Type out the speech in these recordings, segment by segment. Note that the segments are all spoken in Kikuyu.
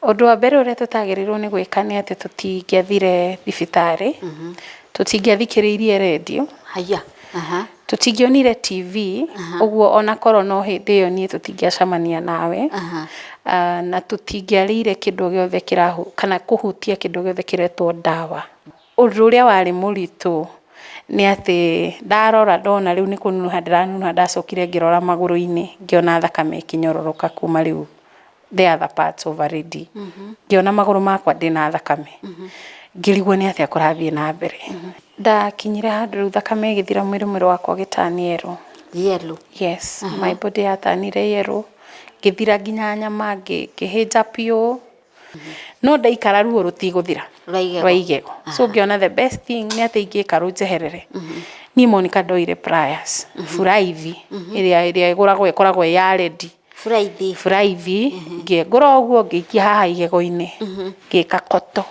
Ũndũ wa mbere ũrĩa tũtagĩrĩirwo nĩ gwĩka nĩ atĩ tũtingĩathire thibitarĩ, tũtingĩathikĩrĩirie rendio, Haya. Aha. Tũtingĩonire TV, ũguo ona korwo no hĩndĩ ĩyo niĩ tũtingĩacemania nawe, na tũtingĩarĩire kĩndũ gĩothe kĩrahu kana kũhutia kĩndũ gĩothe kĩretwo ndawa. Ũndũ ũrĩa warĩ mũritũ nĩ atĩ ndarora ndona rĩu nĩ kũnunuha ndĩranunuha, ndacokire ngĩrora magũrũ-inĩ ngĩona thakame ĩkĩnyororoka kuma rĩu the other parts of already. Ngĩona magũrũ makwa ndĩna thakame, ngĩrigwo nĩ atĩa kũrathiĩ na mbere. Ndakinyire handũ rĩu thakame ĩgĩthira mwĩrĩ, mwĩrĩ wakwa ũgĩtani yellow. Yellow. Yes, my body yatanire yellow, ngĩthira nginya nyama, ngĩhĩnja biũ. No ndaikara ruo rũtigũthira. Rwa igego. Rwa igego. So ngĩona the best thing nĩ atĩ ingĩka rũnjeherere. Niĩ Monica ndoire pliers, buraithi ĩrĩa ĩgũragwo ĩkoragwo ĩ ya ready. Buraithi. Buraithi, ngĩengũra ũguo ngĩikia haha igego-inĩ, ngĩka koto.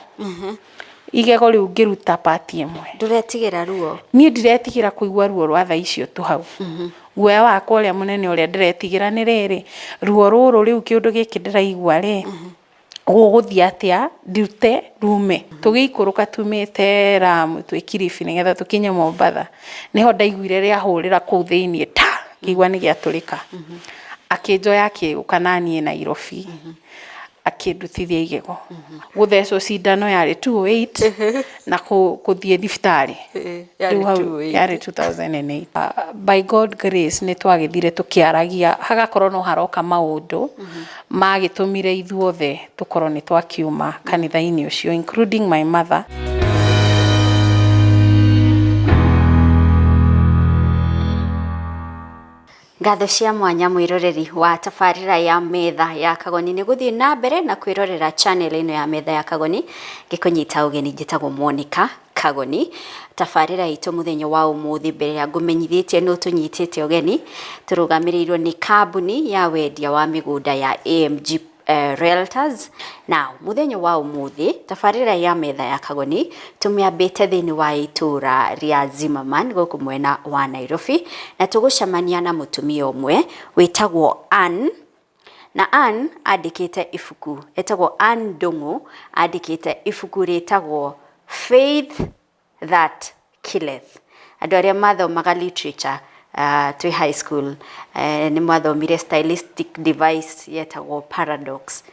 Igego rĩu ngĩruta part ĩmwe. Ndũretigĩra ruo? Niĩ ndiretigĩra kũigua ruo rwa thaa icio tu hau. Guoya wakwa ũrĩa mũnene ũrĩa ndĩretigĩra nĩ rĩrĩ, ruo rũrũ rĩu kĩũndũ gĩkĩ ndĩraigua rĩ, gũgũthiĩ atĩa ndute rume. Tũgĩikũrũka tumĩte Lamu twĩ Kilifi nĩgetha tũkinye Mombatha, nĩho ndaiguire rĩahũrĩra kũu thĩiniĩ ta, ngĩigua nĩ gĩatũrĩka. Akĩnjoya akĩũka naniĩ Nairobi, akĩndutithia igego. Gũthecwo cindano yarĩ 208 na gũthiĩ thibitarĩ Yarĩ rĩu hau 208. yarĩ 2008. By God grace nĩ twagĩthire tũkĩaragia, hagakorwo no haroka maũndũ magĩtũmire ithuothe tũkorwo nĩ twakiuma kanitha-inĩ ũcio including my mother. Ngatho cia mwanya mwĩroreri wa tabarĩra ya Metha ya Kagoni nĩ gũthiĩ na mbere na kwĩrorera channel ĩno ya Metha ya Kagoni ngĩkũnyita ũgeni. Njĩtagwo Monica Kagoni. Tabarĩra itũ mũthenya wa ũmũthĩ, mbere ya ngũmenyithĩtie nũ tũnyitĩte ũgeni, tũrũgamĩrĩirwo nĩ kambuni ya wendia wa mĩgũnda ya AMG Realtors. Now, mũthenya wa ũmũthĩ tabarĩra ya Metha ya Kagoni tũmĩambĩte thĩinĩ wa itũra rĩa Zimmerman gũkũ mwena wa Nairobi, na tũgũcemania na mũtumia ũmwe wĩtagwo Ann. Na Ann andĩkĩte ibuku, etagwo Ann Ndung'u, andĩkĩte ibuku rĩtagwo Faith That Killeth. Andũ arĩa mathomaga literature twĩ high school nĩ mwathomire stylistic device yetagwo paradox.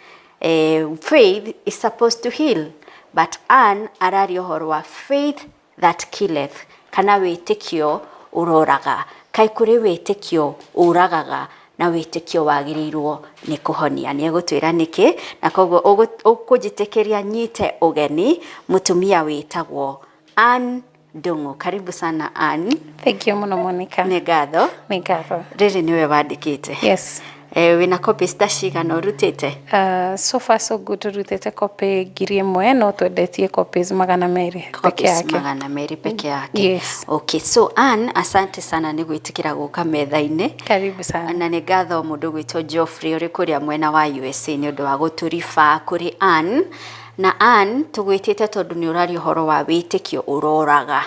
Faith is supposed to heal, but Ann araria ũhoro wa faith that killeth, kana wĩtĩkio ũroraga. Kaĩ kũrĩ wĩtĩkio ũragaga na wĩtĩkio wagĩrĩirwo nĩ kũhonia? Nĩ egũtwĩra nĩkĩ, na koguo ũkũnjĩtĩkĩria nyite ũgeni mũtumia wĩtagwo Ann Ndung'u. Karibu sana Ann. Thank you mũno Monica. Nĩ ngatho. Nĩ ngatho. Rĩrĩ nĩwe wandĩkĩte? Yes. Wĩna copies ta cigana ũrutĩte? So far so good, tũrutĩte copy 1000, no twendetie copies 200 peke Copies yake. 200 peke yake. Yes. Okay, so Ann, asante sana nĩ gwĩtĩkĩra gũka metha-inĩ. Karibu sana. Na nĩ ngatho mũndũ gwĩtwo Geoffrey ũrĩ kũrĩa mwena wa USA nĩ ũndũ wa gũtũriba kũrĩ Ann. Na Ann, tũgwĩtĩte tondũ nĩ ũraria ũhoro wa wĩtĩkio ũroraga.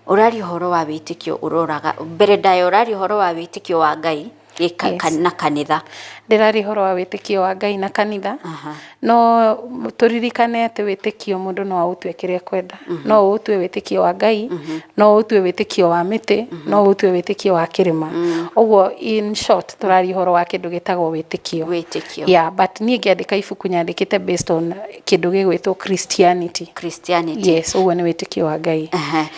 Ũraria ũhoro wa wĩtĩkio ũroraga. Mbere ndaya ũraria ũhoro wa wĩtĩkio wa Ngai na kanitha. Ndĩraria ũhoro wa wĩtĩkio wa Ngai na kanitha. No tũririkane atĩ wĩtĩkio mũndũ no aũtue kĩrĩa ekwenda. No ũũtue wĩtĩkio wa Ngai, no ũũtue wĩtĩkio wa mĩtĩ, no ũũtue wĩtĩkio wa kĩrĩma. Ũguo in short tũraria ũhoro wa kĩndũ gĩtagwo wĩtĩkio. Wĩtĩkio. Yeah, but niĩ ngĩandĩka ibuku nyandĩkĩte based on kĩndũ gĩgwĩtwo Christianity. Christianity. Yes, ũguo nĩ wĩtĩkio wa Ngai.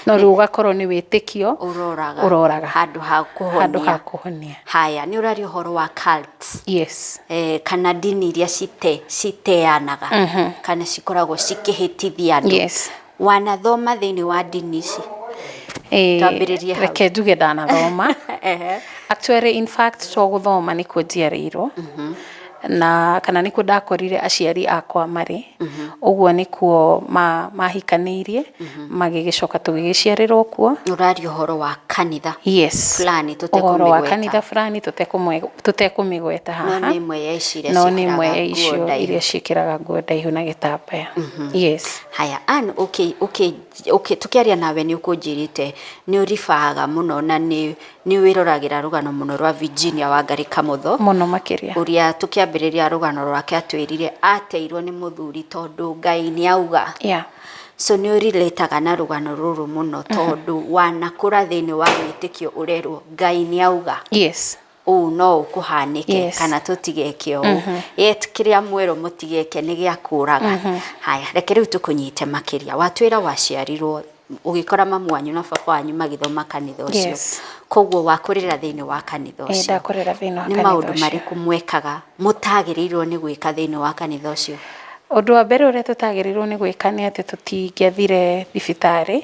No rĩu ũgakorwo nĩ wĩtĩkio ũroraga. Ũroraga. Handũ ha kũhonia. Handũ ha kũhonia. Haya, nĩ ũraria ũhoro wa cults. Yes. Kana ndini iria citeanaga kana cikoragwo cikĩhĩtithia andũ. Yes. Wanathoma thĩinĩ wa ndini ici? Twambĩrĩrie hau. Reke njuge ndanathoma. Actually, in fact, to gũthoma nĩkuo njiarĩirwo na kana nĩkuo ndakorire aciari akwa marĩ. Ũguo nĩkuo mahikanĩirie, magĩgĩcoka tũgĩgĩciarĩrwo kuo. Ũraria ũhoro wa kanitha Yes. fulani? Ũhoro wa tũtekũmĩgweta. Kanitha fulani tũtekũmĩgweta No haha. nĩ ĩmwe ya ici iria No nĩ ĩmwe ciĩkĩraga ya nguo icio ndaihu. iria ciĩkĩraga nguo ndaihu na gĩtambaya. Yes. Haya, Ann, Okay, tũkĩaria nawe nĩ ũkũnjĩrĩte nĩ ũribaga mũno na nĩ wĩroragĩra rũgano mũno rwa Virginia Wangari Kamotho. Mũno makĩria. Ũrĩa tũkĩambĩrĩria rũgano rwake atwĩrire ateirwo nĩ mũthuri tondũ Ngai nĩ auga. So nĩ ũrelataga na rũgano rũrũ mũno tondũ wanakũra thĩinĩ wa wĩtĩkio ũrerwo Ngai nĩ auga. Yes. Ũũ no ũkũhanĩke kana tũtigeke ũũ. Yet kĩrĩa mwerwo mũtigeke nĩ gĩa kũraga. Haya, reke rĩu tũkũnyite makĩria. Watwĩra waciarirwo ũgĩkora mamu wanyu na baba wanyu magĩthoma kanitha ũcio. Yes. Koguo wakũrĩra thĩinĩ wa kanitha Ĩĩ ũcio. ndakũrĩra thĩinĩ wa Nĩ kanitha maũndũ ũcio. marĩkũ mwekaga mũtagĩrĩirwo nĩ gwĩka thĩinĩ wa kanitha ũcio? Ũndũ wa mbere ũrĩa tũtagĩrĩirwo nĩ gwĩka nĩ atĩ tũtingĩathire thibitarĩ,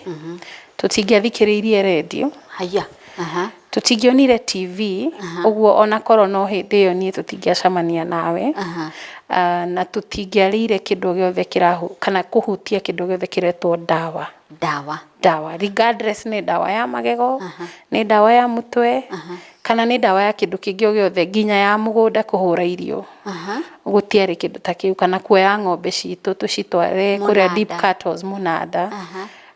tũtingĩathikĩrĩirie rendio, Haya. Aha. Tũtingĩonire TV, ũguo ona korwo no hĩndĩ ĩyo niĩ tũtingĩacemania nawe, na tũtingĩarĩire kĩndũ o gĩothe kĩrahu kana kũhutia kĩndũ gĩothe kĩretwo ndawa. Ndawa. Ndawa, regardless nĩ ndawa ya magego, nĩ ndawa ya mũtwe, kana nĩ ndawa ya kĩndũ kĩngĩ o gĩothe nginya ya mũgũnda kũhũra irio. Gũtiarĩ kĩndũ ta kĩu, kana kuoya ng'ombe citũ tũcitware kũrĩa deep Mũnanda. cattles mũnanda.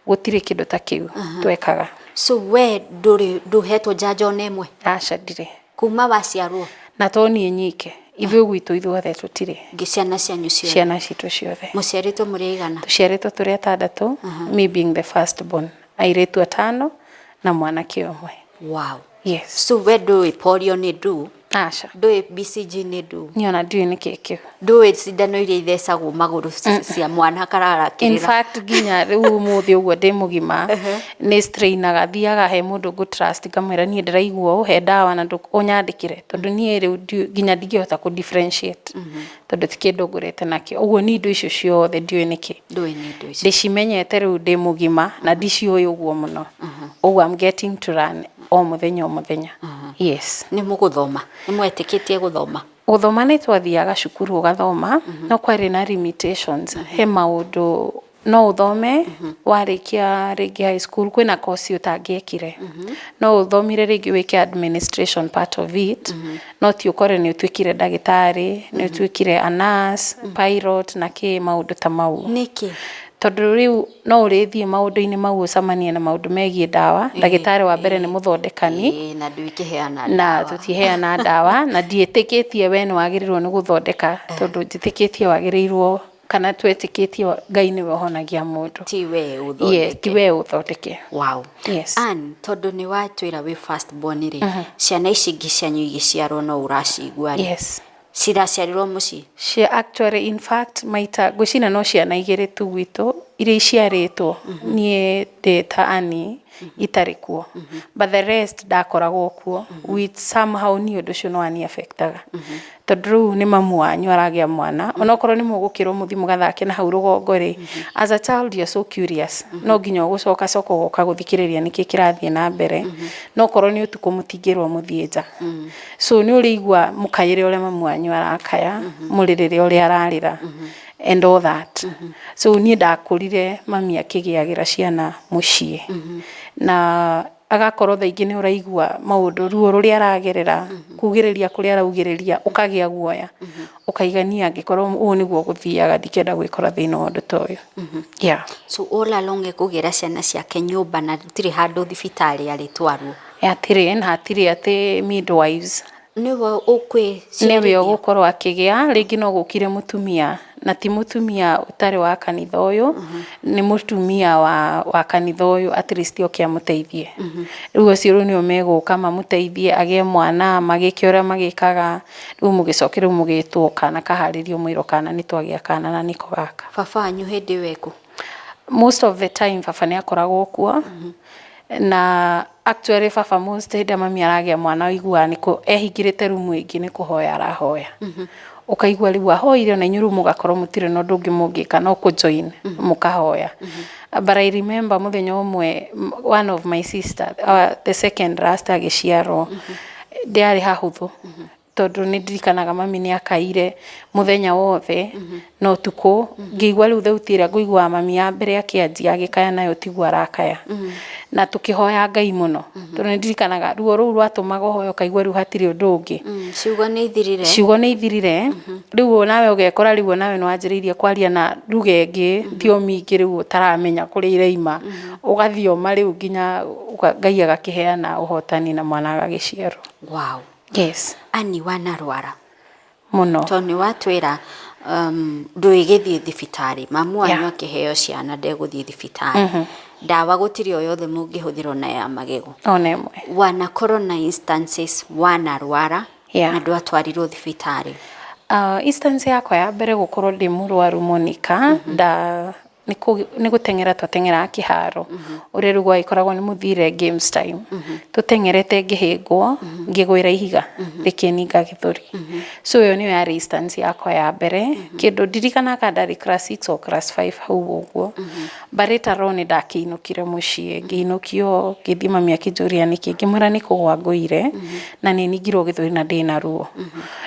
Gũtirĩ kĩndũ ta kĩu twekaga. So we ndũrĩ ndũhetwo njanjo ona ĩmwe? Aca ndirĩ. Kuma waciarwo? Na to niĩ nyike, ithuĩ gwitũ ithuothe tũtirĩ. Ciana cianyu ciothe? Ciana citũ ciothe. Mũciarĩtwo mũrĩ aigana? Tũciarĩtwo tũrĩ atandatũ, me being the first born. Airĩtu atano na mwanake ũmwe. Wow. Yes. So we ndũĩ polio nĩ ndũ? Aca. Ndũĩ BCG nĩ ndũ? Niĩ ona ndiũĩ nĩkĩ kĩu. Ndũĩ cindano iria ithecagwo magũrũ cia mwana akarara In akĩrĩra? fact nginya rĩu ũmũthĩ ũguo ndĩ mũgima nĩ strainaga thiaga he mũndũ ngũ trust ngamwĩra niĩ ndĩraigua ũũ he ndawa na ũnyandĩkĩre tondũ niĩ rĩu nginya ndingĩhota kũ differentiate tondũ ti kĩndũ ngũrĩte nakĩo ũguo niĩ indo icio ciothe ndiũĩ nĩkĩ. Ndũĩ nĩ indo icio. Ndĩcimenyete rĩu ndĩ mũgima na ndiciũĩ ũguo mũno. Ũguo I'm getting to learn o mũthenya o mũthenya. Yes. Nĩ mũgũthoma? Nĩ mwetĩkĩtie gũthoma? Gũthoma nĩ twathiaga cukuru ũgathoma, no kwarĩ na limitations. He maũndũ no ũthome warĩkia rĩngĩ high school kwĩna course ũtangĩekire. No ũthomire rĩngĩ wĩke administration part of it, no ti ũkore nĩ ũtuĩkire ndagĩtarĩ, nĩ ũtuĩkire a nurse, pilot na kĩ maũndũ ta mau. Nĩkĩ? Tondũ rĩu no ũrĩthiĩ maũndũ-inĩ mau ũcemanie na maũndũ megiĩ ndawa. Ndagĩtarĩ wa mbere nĩ mũthondekani. Ĩĩ, na ndũikĩheana Na ndawa. tũtiheana ndawa na ndiĩtĩkĩtie we nĩ wagĩrĩirwo nĩ gũthondeka tondũ njĩtĩkĩtie wagĩrĩirwo kana twetĩkĩtie Ngai nĩwe ũhonagia mũndũ. Ti we Yes, ũthondeke. ti we ũthondeke. Wow. Yes. Ann, tondũ nĩ watwĩra wĩ first born rĩ, ciana ici ingĩ cianyu igĩciarwo no ũracigua rĩ? Yes. Ciraciarirwo mũciĩ? Cia actually in fact maita ngwĩciria no ciana igĩrĩ tu gwitũ iria iciarĩtwo niĩ ndĩ ta Annie itarĩ kuo. But the rest ndakoragwo kuo which somehow niĩ ũndũ ũcio nĩ wani affectaga. Tondũ rĩu nĩ mamu wanyu aragĩa mwana onokorwo nĩ mũgũkĩrwo mũthiĩ mũgathake na hau rũgongo rĩ, as a child you're so curious no nginya ũgũcoka coka ũgoka gũthikĩrĩria nĩkĩ kĩrathiĩ na mbere. No okorwo nĩ ũtukũ mũtingĩrwo mũthiĩ nja. So nĩ ũrĩigua mũkaĩre ũrĩa mamu wanyu arakaya, mũrĩrĩre ũrĩa ararĩra and all that. So niĩ ndakũrire mami akĩgĩagĩra ciana mũciĩ. Na agakorwo thaa ingĩ nĩ ũraigua maũndũ ruo rũrĩa aragerera, kugĩrĩria kũrĩa araugĩrĩria ũkagĩa guoya. Ũkaiga niĩ angĩkorwo ũũ nĩguo gũthiaga ndingĩenda gwĩkora thĩinĩ wa ũndũ ta ũyũ. Yeah. So all along ekũgĩra ciana ciake nyũmba na gũtirĩ handũ thibitarĩ arĩtwarwo? Hatirĩ na hatirĩ atĩ midwives. Nĩwe ũkwĩciarithia? Nĩwe ũgũkorwo akĩgĩa, rĩngĩ no gũkire mũtumia na ti mũtumia ũtarĩ wa kanitha ũyũ, nĩ mũtumia wa kanitha ũyũ at least oke amũteithie. Rĩu acio rĩu nĩo megũka mamũteithie agĩe mwana, magĩke ũrĩa magĩkaga, rĩu mũgĩcoke rĩu mũgĩtwo kana kaharĩrio mwĩrwo kana nĩ twagĩa kana na nĩko gaka. Baba wanyu hĩndĩ ĩyo ekũ? Most of the time baba nĩ akoragwo kuo, na actually baba most hĩndĩ ĩrĩa mami aragĩa mwana ũiguaga nĩ ehingĩrĩte rumu ĩngĩ nĩ kũhoya arahoya. Ũkaigua rĩu ahoire ona inyuĩ rĩu mũgakorwo mũtirĩ na ũndũ ũngĩ mũngĩka no kũ join mũkahoya. But I remember mũthenya ũmwe one of my sister, the second last agĩciarwo, ndĩarĩ hahũthũ. Tondũ nĩ ndirikanaga mami nĩ akaire mũthenya wothe na ũtukũ. Ngĩigua rĩu thauti ĩrĩa ngũiguaga mami ya mbere akĩanjia agĩkaya nayo tiguo arakaya. Na tũkĩhoya Ngai mũno, tondũ nĩ ndirikanaga ruo rũu rwatũmaga ũhoe ũkaigua rĩu hatirĩ ũndũ ũngĩ. Ciugo nĩ ithirire. Ciugo nĩ ithirire. Rĩu nawe ũgekora rĩu onawe nĩ wanjĩrĩirie kwaria na lugha ĩngĩ, thiomi ingĩ rĩu ũtaramenya kũrĩa iraima. Ũgathioma rĩu nginya Ngai agakĩheana ũhotani na mwana agagĩciarwo. Wow. Yes. Annie wanarwara Mũno. Tondũ nĩ watwĩra ndũĩgĩthiĩ thibitarĩ, mamu wanyu akĩheo ciana ndegũthiĩ thibitarĩ. Ndawa gũtirĩ o yothe mũngĩhũthĩra ona ya magego. Ona ĩmwe. Wanakorwo na instances wanarwara na ndwatwarirwo thibitarĩ? Instance yakwa ya mbere gũkorwo ndĩ mũrwaru Monica, nda nĩ gũteng'era twateng'eraga kĩharo, ũrĩa rĩu gwagĩkoragwo nĩ mũthire games time, tũteng'erete ngĩhĩngwo, ngĩgwĩra ihiga rĩkĩninga gĩthũri. So ĩyo nĩyo yarĩ instance yakwa ya mbere, kĩndũ ndirikanaga ndarĩ class 6 or class 5 hau ũguo. But later on nĩ ndakĩinũkire mũciĩ, ngĩinũkio ngĩthiĩ mami akĩnjũria nĩkĩ, ngĩmwĩra nĩ kũgwa ngũire na nĩ ningirwo gĩthũri na ndĩna ruo.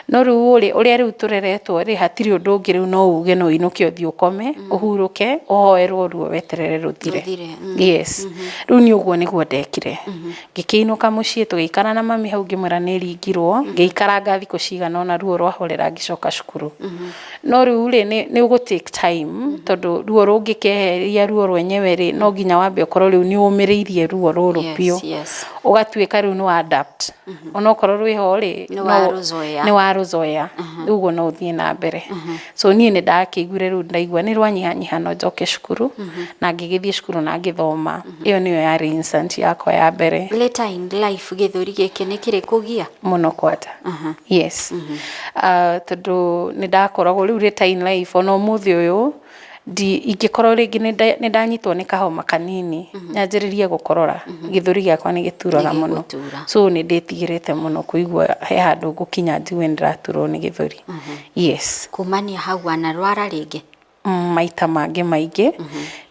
No rĩu rĩ, ũrĩa rĩu tũreretwo rĩ, hatirĩ ũndũ ũngĩ rĩu no uge no ũinũke ũthiĩ ũkome, ũhurũke, ũhoerwo ruo weterere rũthire. Yes. Rĩu niĩ ũguo nĩguo ndekire. Ngĩkĩinũka mũciĩ tũgĩikara na mami hau ngĩmwĩra nĩ ringirwo, ngĩikaranga thikũ cigana ũna ruo rwahorera ngĩcoka cukuru. No rĩu rĩ, nĩ ũgũ take time tondũ ruo rũngĩkeheria ruo rwenyewe rĩ, no nginya wambe ũkorwo rĩu nĩ ũmĩrĩirie ruo rũrũ biũ. Ũgatuĩka rĩu nĩ wa adapt. Onokorwo rwĩho rĩ, nĩ warũzoea, rĩu ũguo no ũthiĩ na mbere. So niĩ nĩ ndakĩiguire rĩu ndaigua nĩ rwanyihanyiha no njoke cukuru, na ngĩgĩthiĩ cukuru na ngĩthoma. Ĩyo nĩyo yarĩ instant yakwa ya mbere. Later in life gĩthũri gĩkĩ nĩ kĩrĩ kũgia? Mũno kwata. Yes. Tondũ nĩ ndakoragwo rĩu later in life ona ũmũthĩ ũyũ, ingĩkorwo rĩngĩ nĩ ndanyitwo nĩ kahoma kanini, nyanjĩrĩrie gũkorora, gĩthũri gĩakwa nĩ gĩturaga mũno. So nĩ ndĩtigĩrĩte mũno kũigua he handũ ngũkinya njigue nĩ ndĩraturwo nĩ gĩthũri. Yes. Kumania hau wanarwara rĩngĩ? Maita mangĩ maingĩ,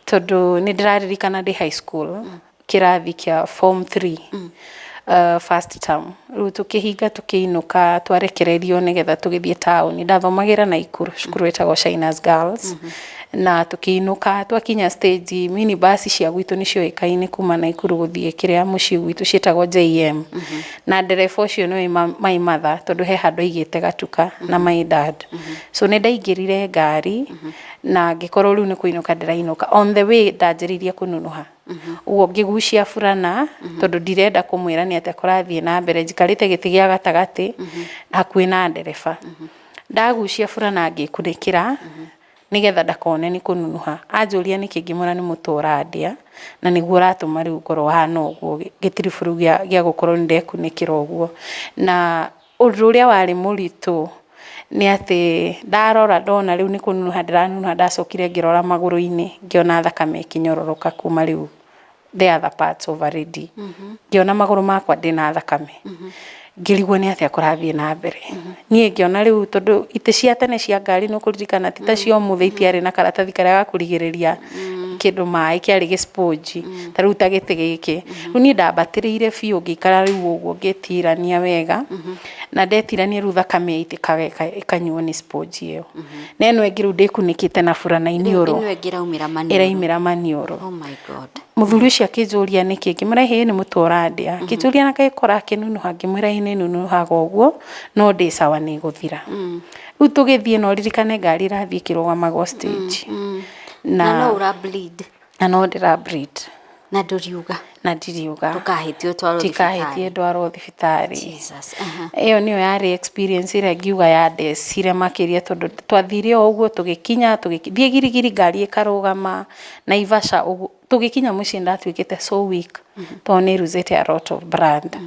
tondũ nĩ ndĩraririkana ndĩ high school, kĩrathi kĩa form 3, first term. Rĩu tũkĩhinga tũkĩinũka twarekererio nĩgetha tũgĩthiĩ taũni. Ndathomagĩra Naikuru, cukuru wĩtagwo Shiners Girls. Na tũkĩinũka twakinya stage, mini bus cia gwitũ nĩ cioĩkaine kuma Naikuru gũthiĩ kĩrĩa mũciĩ gwitũ ciĩtagwo JM. Na ndereba ũcio nĩoĩ my mother tondũ he handũ aigĩte gatuka na my dad. So nĩ ndaingĩrire ngari na ngĩkorwo rĩu nĩ kũinũka ndĩrainũka. On the way ndanjĩrĩirie kũnunuha. Ũguo ngĩgucia burana tondũ ndirenda kũmwĩra nĩ atĩa kũrathiĩ na mbere. Njikarĩte gĩtĩ gĩa gatagatĩ hakuhĩ na ndereba. Ndagucia burana ngĩkunĩkĩra nĩgetha ndakone nĩ kũnunuha. Anjũria nĩkĩ ngĩmwĩra nĩ mũtwe ũrandĩa na nĩguo ũratũma rĩu ngorwo hana ũguo, gĩtiribũ rĩu gĩa gũkorwo nĩ ndekunĩkĩra ũguo. Na ũndũ ũrĩa warĩ mũritũ nĩ atĩ ndarora ndona rĩu nĩ kũnunuha ndĩranunuha, ndacokire ngĩrora magũrũ-inĩ ngĩona thakame ĩkĩnyororoka kuma rĩu the other parts of already. Ngĩona magũrũ makwa ndĩna thakame. Ngĩrigwo nĩ atĩa kũrathiĩ na mbere. Niĩ ngĩona rĩu tondũ itĩ cia tene cia ngari nĩ ũkũririkana ti ta cia ũmũthĩ itiarĩ na karatathi karĩa ga kũrigĩrĩria kĩndũ maĩ kĩarĩ gĩ sponge ta rĩu ta gĩtĩ gĩkĩ. Rĩu niĩ ndambatĩrĩire biũ ngĩikara rĩu ũguo ngĩtirania wega na ndetirania rĩu thakame yaitĩkaga ĩkanyuo nĩ sponge ĩyo. Na ĩno ĩngĩ rĩu ndĩkunĩkĩte na burana iniũrũ. Ĩno ĩngĩ ĩraumĩra maniũrũ. Ĩraumĩra maniũrũ. Oh my God. Mũthuri ũcio akĩnjũria nĩkĩ, ngĩmwĩra ĩĩ nĩ mũtwe ũrandĩa. Akĩnjũria na kaĩ ũrakĩnunuha, ngĩmwĩra ĩĩ nĩ nunuhaga ũguo no ndĩ sawa nĩ ĩgũthira. Rĩu tũgĩthiĩ na ũririkane ngari ĩrathiĩ ĩkĩrũgamaga o stage. Na no ũra bleed. Na no ndĩra bleed. Na ndũriuga. Na ndiriuga. Ndũkahĩtie ũtwarwo thibitarĩ. Ndikahĩtie ndwarwo thibitarĩ. Jesus. Ĩyo nĩyo yarĩ experience ĩrĩa ngiuga yandecire makĩria tondũ twathire o ũguo tũgĩkinya, tũgĩthiĩ girigiri ngari ĩkarũgama, Naivasha ũguo, tũgĩkinya mũciĩ ndatuĩkĩte so weak tondũ nĩ losete a lot of blood.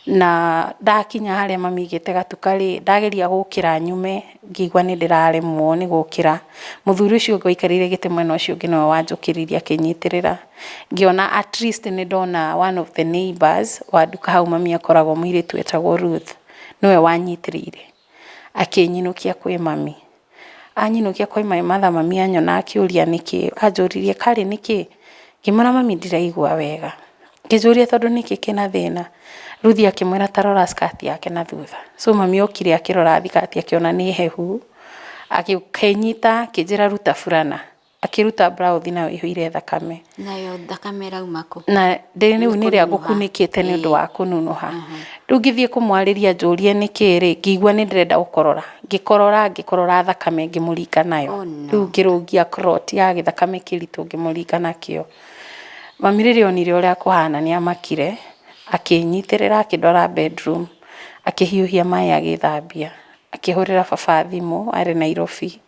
Na ndakinya harĩa mami aigĩte gatuka rĩ, ndageria gũkĩra nyume ngĩigua nĩ ndĩraremwo nĩ gũkĩra. Mũthuri ũcio ũngĩ waikarĩire gĩtĩ mwena ũcio ũngĩ nĩwe wanjũkĩririe akĩnyitĩrĩra. Ngĩona at least nĩ ndona one of the neighbours wa nduka hau mami akoragwo mũirĩtu wetagwo Ruth, nĩwe wanyitĩrĩire akĩnyinũkia kwĩ mami. Anyinũkia kwĩ my mother mami anyona akĩũria nĩkĩ, anjũririe karĩ nĩkĩ? Ngĩmwĩra mami ndiraigua wega. Ngĩnjũria tondũ nĩkĩ kĩna thĩna. Ruthi akĩmwĩra ta rora skirt yake na thutha. So mami okire akĩrora thikati akĩona nĩ hehu. Akĩnyita akĩnjĩra ruta burana. Akĩruta blouse nayo ĩihũire thakame. Nayo thakame ĩrauma kũ? Na ndĩ rĩu nĩ ĩrĩa ngũkunĩkĩte nĩ ũndũ wa kũnunuha. Rĩu ngĩthiĩ kũmwarĩria njũrie nĩkĩ rĩ, ngĩigua nĩ ndĩrenda gũkorora. Ngĩkorora ngĩkorora thakame ngĩmũringa nayo. Oh no. Rĩu ngĩrũngia clot ya gĩthakame kĩritũ ngĩmũringa nakĩo. Mami rĩrĩa onire ũrĩa kũhana nĩ amakire, akĩnyitĩrĩra akĩndwara bedroom, akĩhiũhia maĩ agĩthambia. Akĩhũrĩra baba thimũ arĩ Nairobi,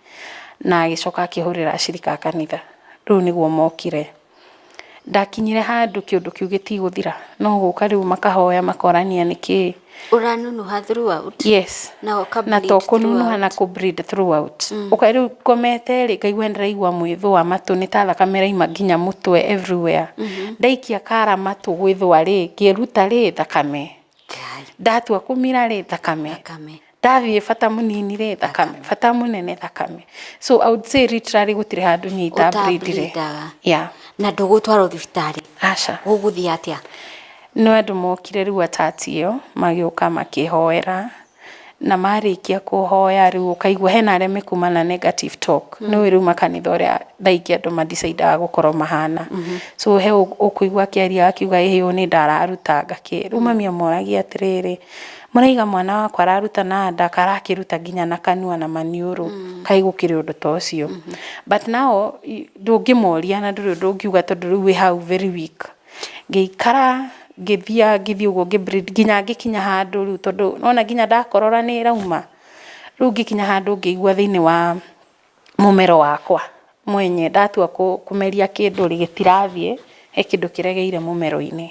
na agĩcoka akĩhũrĩra acirika a kanitha. Rĩu nĩguo mokire. Ndakinyire handũ kĩũndũ kĩu gĩtigũthira, no gũka rĩu makahoya makorania nĩkĩĩ. Ũranunuha throughout? Yes. Na ũka Na bleed to kũnunuha na throughout? kũ bleed throughout. Ũka rĩu ngomete rĩ, ngaigua nĩndĩraigua mwĩthũa matũ nĩ ta thakame ĩraima nginya mũtwe everywhere. Ndaikia kara matũ gwĩthũa rĩ, ngĩruta rĩ, thakame. Ngai. Ndatua kũmira rĩ, thakame. Thakame. Ndathiĩ bata mũnini rĩ, thakame. Bata mũnene thakame. So I would say literally gũtirĩ handũ niĩ itableedire. Ũtableedaga. Yeah. Na ndũgũtwarwo thibitarĩ? Aca. Gũgũthiĩ atĩa? No andũ mokire rĩu atati ĩyo magĩũka makĩhoera na marĩkia kũhoya rĩu ũkaigua hena arĩa mekuma na negative talk. Nĩũĩ rĩu makanitha ũrĩa thaa ingĩ andũ madecidaga gũkorwo mahana. So he ũkũigua akĩaria akiuga ĩhĩ ũyũ nĩ ndararutanga kĩ. Rĩu mami amoragia atĩrĩrĩ, mũraiga mwana wakwa araruta na nda karakĩruta nginya na kanua na maniũrũ, kaĩ gũkĩrĩ ũndũ ta ũcio. But now ndũngĩmoria na ndũrĩ ũndũ ũngiuga tondũ rĩu wĩ hau very weak. Ngĩikara ngĩthiaga ngĩthiĩ ũguo ngĩ bleed nginya ngĩkinya handũ rĩu tondũ nĩwona nginya ndakorora nĩ ĩrauma. Rĩu ngĩkinya handũ ngĩigua thĩinĩ wa mũmero wakwa mwenye ndatua kũmeria kĩndũ rĩ gĩtirathiĩ, he kĩndũ kĩregeire mũmero-inĩ.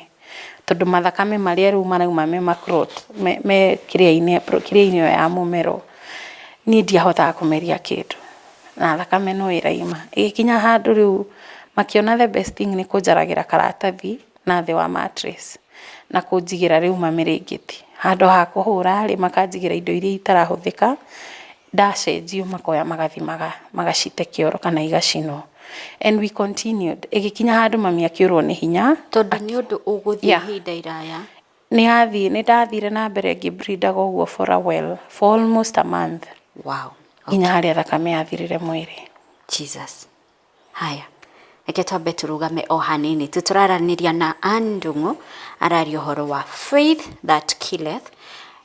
Tondũ mathakame marĩa rĩu marauma me ma clot me kĩrĩa-inĩ kĩrĩa-inĩ ĩyo ya mũmero, niĩ ndiahotaga kũmeria kĩndũ. Na thakame no ĩraima. Ĩgĩkinya handũ rĩu makĩona the best thing nĩ kũnjaragĩra karatathi na thĩ wa mattress na kũnjigĩra rĩu mamĩrĩngĩti. Handũ ha kũhũra rĩ, makanjigĩra indo iria itarahũthĩka, ndacenjio makoya magathiĩ magacite kĩoro kana igacinwo. And we continued. Ĩgĩkinya handũ mami akĩũrwo nĩ hinya. Tondũ nĩ ũndũ ũgũthiĩ Yeah. ihinda iraya. Nĩ nĩndathire na mbere ngĩbleedaga ũguo for a while, for almost a month. Wow. Nginya harĩa thakame yathirire mwĩrĩ. Jesus. Haya. Reke twambe tũrũgame o hanini tu tũraranĩria na Ann Ndung'u araria ũhoro wa faith that killeth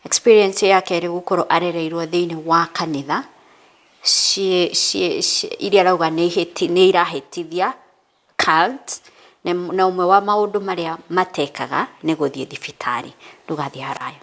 experience yake ĩrĩ gũkorwo arereirwo thĩinĩ wa kanitha iria arauga nĩ irahĩtithia cult na ũmwe wa maũndũ marĩa matekaga nĩ gũthiĩ thibitarĩ. Ndũgathiĩ haraya.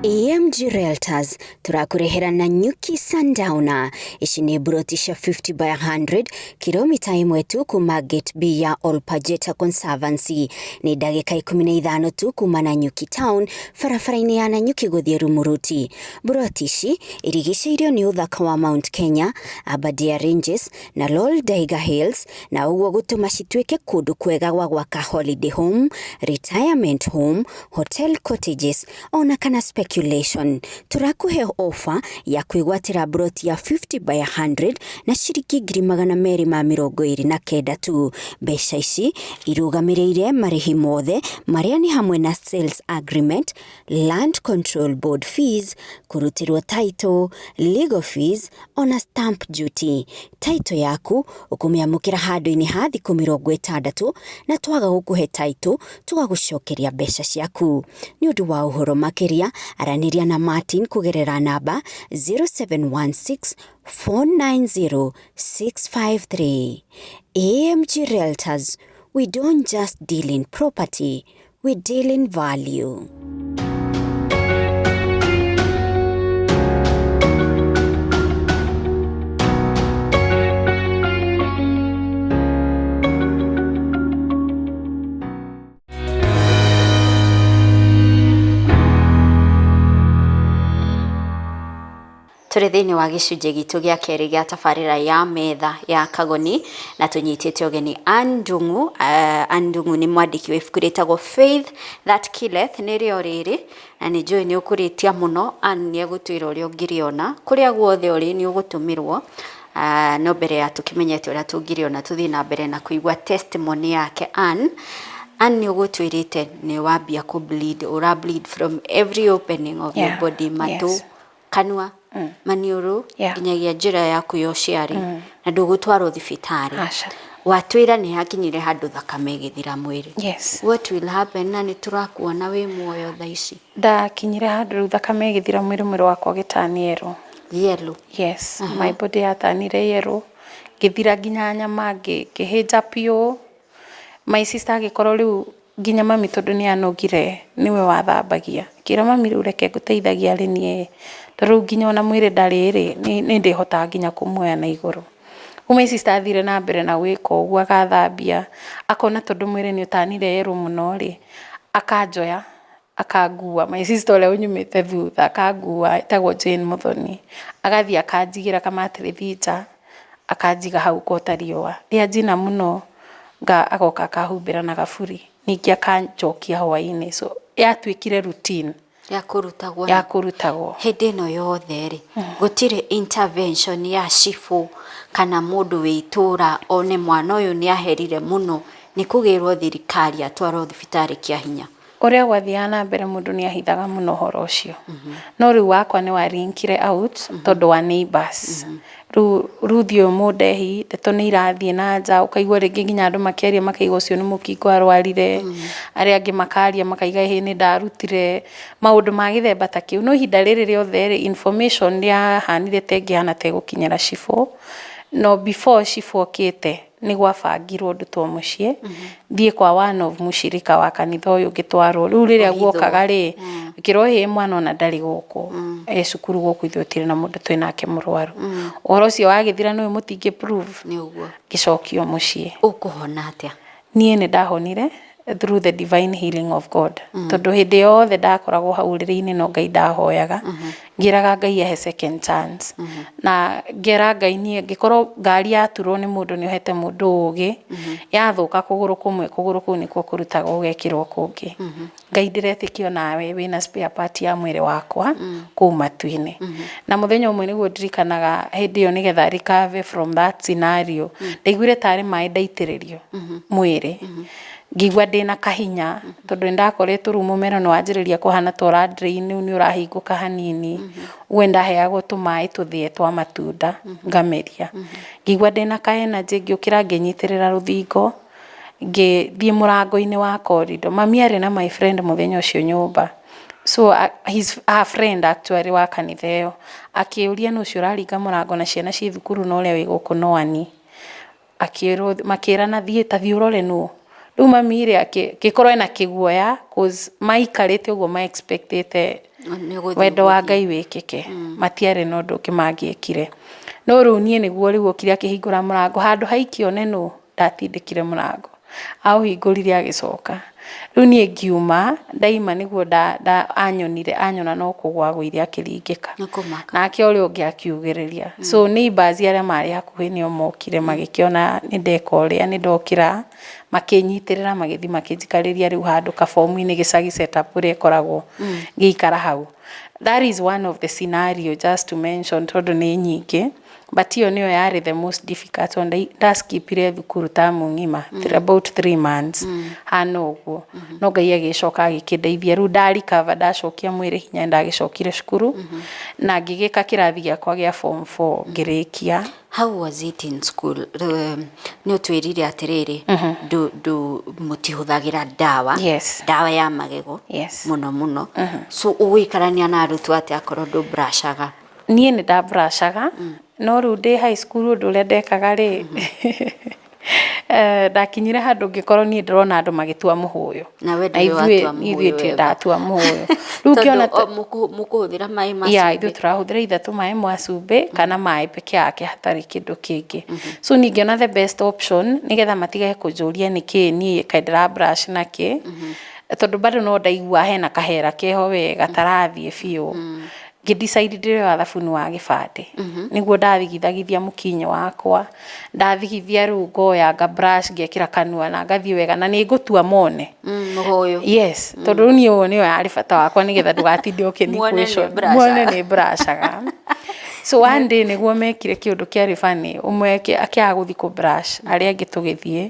AMG Realtors tũrakũrehera Nanyuki Sundowner. Ici nĩ mburoti cia 50 by 100 kilomita ĩmwe tu kuma Gate B ya Olpajeta Conservancy. Nĩ ndagĩka 15 tu kuma Nanyuki Town barabara-inĩ ya Nanyuki gũthiĩ Rumuruti. Mburoti ici irigicĩirio nĩ ũthaka wa Mount Kenya, Aberdare Ranges na Lolldaiga Hills na ũguo gũtũma cituĩke kũndũ kwega gwa gwaka holiday home, retirement home, hotel cottages ona kana speculation. Tũrakũhe ofa ya kwĩgwatĩra mburoti ya 50 by 100 na ciringi 229,000 tu. Mbeca ici irũgamĩrĩire marĩhi mothe marĩa nĩ hamwe na sales agreement, land control board fees, kũrutĩrwo title, legal fees ona stamp duty. Title yaku ũkũmĩamũkĩra handũ-inĩ ha thikũ 60 na twaga gũkũhe title tũgagũcokeria mbeca ciaku. Nĩ ũndũ wa ũhoro makĩria aranĩria na Martin kũgerera namba 0716 490 653. AMG Realtors, we don't just deal in property, we deal in value. Tũrĩ thĩinĩ wa gĩcunjĩ gitũ gĩa kerĩ gĩa tabarĩra ya metha ya Kagoni na tũnyitĩte ũgeni Ann Ndung'u. Ann Ndung'u nĩ mwandĩki wa ibuku rĩtagwo Faith That Killeth, nĩrĩo rĩrĩ, na nĩ njũĩ nĩ ũkũrĩtia mũno. Ann nĩ egũtwĩra ũrĩa ũngĩrĩona, kũrĩa guothe ũrĩ nĩ ũgũtũmĩrwo. No mbere ya tũkĩmenyete ũrĩa tũngĩrĩona, tũthiĩ na mbere na kũigua testimony yake Ann. Ann, nĩ ũgũtwĩrĩte nĩ wambia kũ bleed, ũra bleed from every opening of your body, matũ, kanua, maniũrũ, nginyagia njĩra yaku ya ũciari, na ndũgũtwarwo thibitarĩ. Aca. Watwĩra nĩ hakinyire handũ thakame ĩgĩthira mwĩrĩ. Yes. What will happen na nĩ tũrakuona wĩ muoyo thaa ici? Ndakinyire handũ rĩu thakame ĩgĩthira mwĩrĩ, mwĩrĩ wakwa ũgĩtani yellow. Yellow. Yes, my body yatanire yellow, ngĩthira nginya nyama, ngĩhĩnja biũ. My sister agĩkorwo rĩu nginya mami tondũ nĩ anogire nĩwe wathambagia. Ngĩra mami rĩu reke ngũteithagia arĩ niĩ, tondũ rĩu nginya ona mwĩrĩ ndarĩ rĩ, nĩ ndĩhotaga nginya kũmuoya na igũrũ. Rĩu my sister athire na mbere na gwĩka ũguo agathambia, akona tondũ mwĩrĩ nĩ ũtanire yellow mũno rĩ, akanjoya akangua, my sister ũrĩa ũnyumĩte thutha akangua, etagwo Jane Muthoni, agathiĩ akanjigĩra kamatĩrĩthi nja, akanjiga hau ngota riũa. Rĩanjina mũno, agoka akahumbĩra na gaburi, ningĩ akanjokia hwaĩ-inĩ, so yatuĩkire routine. Ya kũrutagwo. Ya kũrutagwo. Hĩndĩ ĩno yothe rĩ, gũtirĩ intervention ya cibũ kana mũndũ wĩ itũra one mwana ũyũ nĩ aherire mũno, nĩ kũgĩrwo thirikari atwarwo thibitarĩ kĩa hinya? Ũrĩa gwathiaga na mbere mũndũ nĩ ahithaga mũno ũhoro ũcio. No rĩu wakwa nĩ warinkire out tondũ wa neighbors. Rĩu Ruth ũyũ mũndehi, ndeto nĩ irathiĩ na nja, ũkaigua rĩngĩ nginya andũ makĩaria makaiga ũcio nĩ mũkingo arwarire, arĩa angĩ makaria makaiga ĩhĩ nĩ ndarutire, maũndũ ma gĩthemba ta kĩu. No ihinda rĩrĩ rĩothe rĩ, information yahanire ta ĩngĩhana ta ĩgũkinyĩra cibũ, no before cibũ okĩte, nĩ gwabangirwo ndutwo mũciĩ thiĩ kwa one of mũcirika wa kanitha ũyũ ngĩtwarwo. Rĩu rĩrĩa guokaga rĩ, ngĩrwo ĩĩ mwana ona ndarĩ gũkũ, e cukuru gũkũ ithuĩ gũtirĩ na mũndũ twĩ nake mũrwaru. Ũhoro ũcio wagĩthira nĩ ũĩ mũtingĩ prove, ngĩcokio mũciĩ. Ũkũhona atĩa? Niĩ nĩ ndahonire through the divine healing of God. Tondũ hĩndĩ yothe ndakoragwo hau ũrĩrĩ-inĩ no Ngai ndahoyaga, ngĩraga Ngai ahe second chance. Na ngera Ngai niĩ angĩkorwo ngari yaturwo nĩ mũndũ nĩ ũhete mũndũ ũgĩ, yathũka kũgũrũ kũmwe kũgũrũ kũu nĩkuo kũrutagwo gũgekĩrwo kũngĩ. Ngai ndĩretĩkia onawe wĩna spare part ya mwĩrĩ wakwa kũu matu-inĩ. Na mũthenya ũmwe nĩguo ndirikanaga hĩndĩ ĩyo nĩgetha recover from that scenario, ndaiguire tarĩ maĩ ndaitĩrĩrio mwĩrĩ. Ngĩigua ndĩna kahinya tondũ nĩ ndakoretwo rĩu mũmero nĩ wanjĩrĩria kũhana ta ũra drain rĩu nĩ ũrahingũka hanini. Ũguo nĩ ndaheagwo tũmaĩ tũthĩe twa matunda ngameria. Ngĩigua ndĩna ka energy ngĩũkĩra ngĩnyitĩrĩra rũthingo, ngĩthiĩ mũrango-inĩ wa corridor. Mami arĩ na my friend mũthenya ũcio nyũmba. So his, her friend actually wa kanitha ĩyo akĩũria nũ ũcio ũraringa mũrango na ciana ciĩ thukuru na ũrĩa wĩ gũkũ no ani. Akĩrwo, makĩrana thiĩ ta thiĩ ũrore nũ. Rĩu mami rĩ akĩkorwo ena kĩguoya cause maikarĩte ũguo ma expect ĩte wendo wa Ngai wĩkĩke. Matiarĩ na ũndũ ũngĩ mangĩekire. No rĩu niĩ nĩguo rĩu okire akĩhingũra mũrango handũ haikio nĩ nũ ndatindĩkire mũrango. Aũhingũrire agĩcoka. Rĩu niĩ ngiuma, ndaima nĩguo anyonire, anyona no kũgũa agũire akĩringĩka. Nake ũrĩa ũngĩ akiugĩrĩria. So neighbors arĩa marĩ hakuhĩ nĩo mokire magĩkĩona nĩ ndeka ũrĩa, nĩ ndokĩra, makĩnyitĩrĩra magĩthiĩ makĩnjikarĩria rĩu handũ kabomu-inĩ gĩcagi set up ũrĩa ĩkoragwo, ngĩikara hau. That is one of the scenario just to mention tondũ nĩ nyingĩ. But ĩyo nĩyo yarĩ the most difficult tondũ ndaskipire thukuru tamu ng'ima, about 3 months hana ũguo. No Ngai agĩcoka agĩkĩndeithia rĩu nda recover, ndacokia mwĩrĩ hinya ndagĩcokire cukuru na ngĩgĩka kĩrathi gĩakwa gĩa form 4 ngĩrĩkia. How was it in school? Nĩ ũtwĩrire atĩrĩrĩ, ndũ mũtihũthagĩra ndawa, ndawa ya magego mũno mũno. So ũgũikarania na arutwo atĩa akorwo ndũ brushaga? Niĩ nĩ ndabrushaga, no rĩu ndĩ high school ũndũ ũrĩa ndekaga rĩ, ndakinyire handũ ngĩkorwo niĩ ndĩrona andũ magĩtua mũhũyũ. Na we ndũrĩ watua mũhũyũ? Ithuĩ wega. Ndatua mũhũyũ. Rĩu ngĩona Mũkũhũthĩra maĩ ma ya ithuĩ tũrahũthĩra either tũmaĩ mwa cumbĩ kana maĩ peke yake hatarĩ kĩndũ kĩngĩ. So niĩ ngĩona the best option nĩgetha matigage kũnjũria nĩkĩ niĩ kaĩ ndĩra brush nakĩ, tondũ bado no ndaigua hena kahera keho we gatarathiĩ biũ. Ngĩ decide ndĩroya thabuni wa gĩbandĩ. Nĩguo ndathigithagithia mũkinyo wakwa, ndathigithia rĩu ngoya nga brush ngekĩra kanua na ngathiĩ wega na nĩ ngũtua mone. Mũhũyũ. Yes, tondũ rĩu niĩ ũyũ nĩyo yarĩ bata wakwa nĩgetha ndũgatinde ũkĩni Muone nĩ question. brush-aga. Muone nĩ brush-aga. So one day nĩguo mekire kĩũndũ kĩarĩ funny, ũmwe akĩaga gũthiĩ kũ brush, arĩa angĩ tũgĩthiĩ.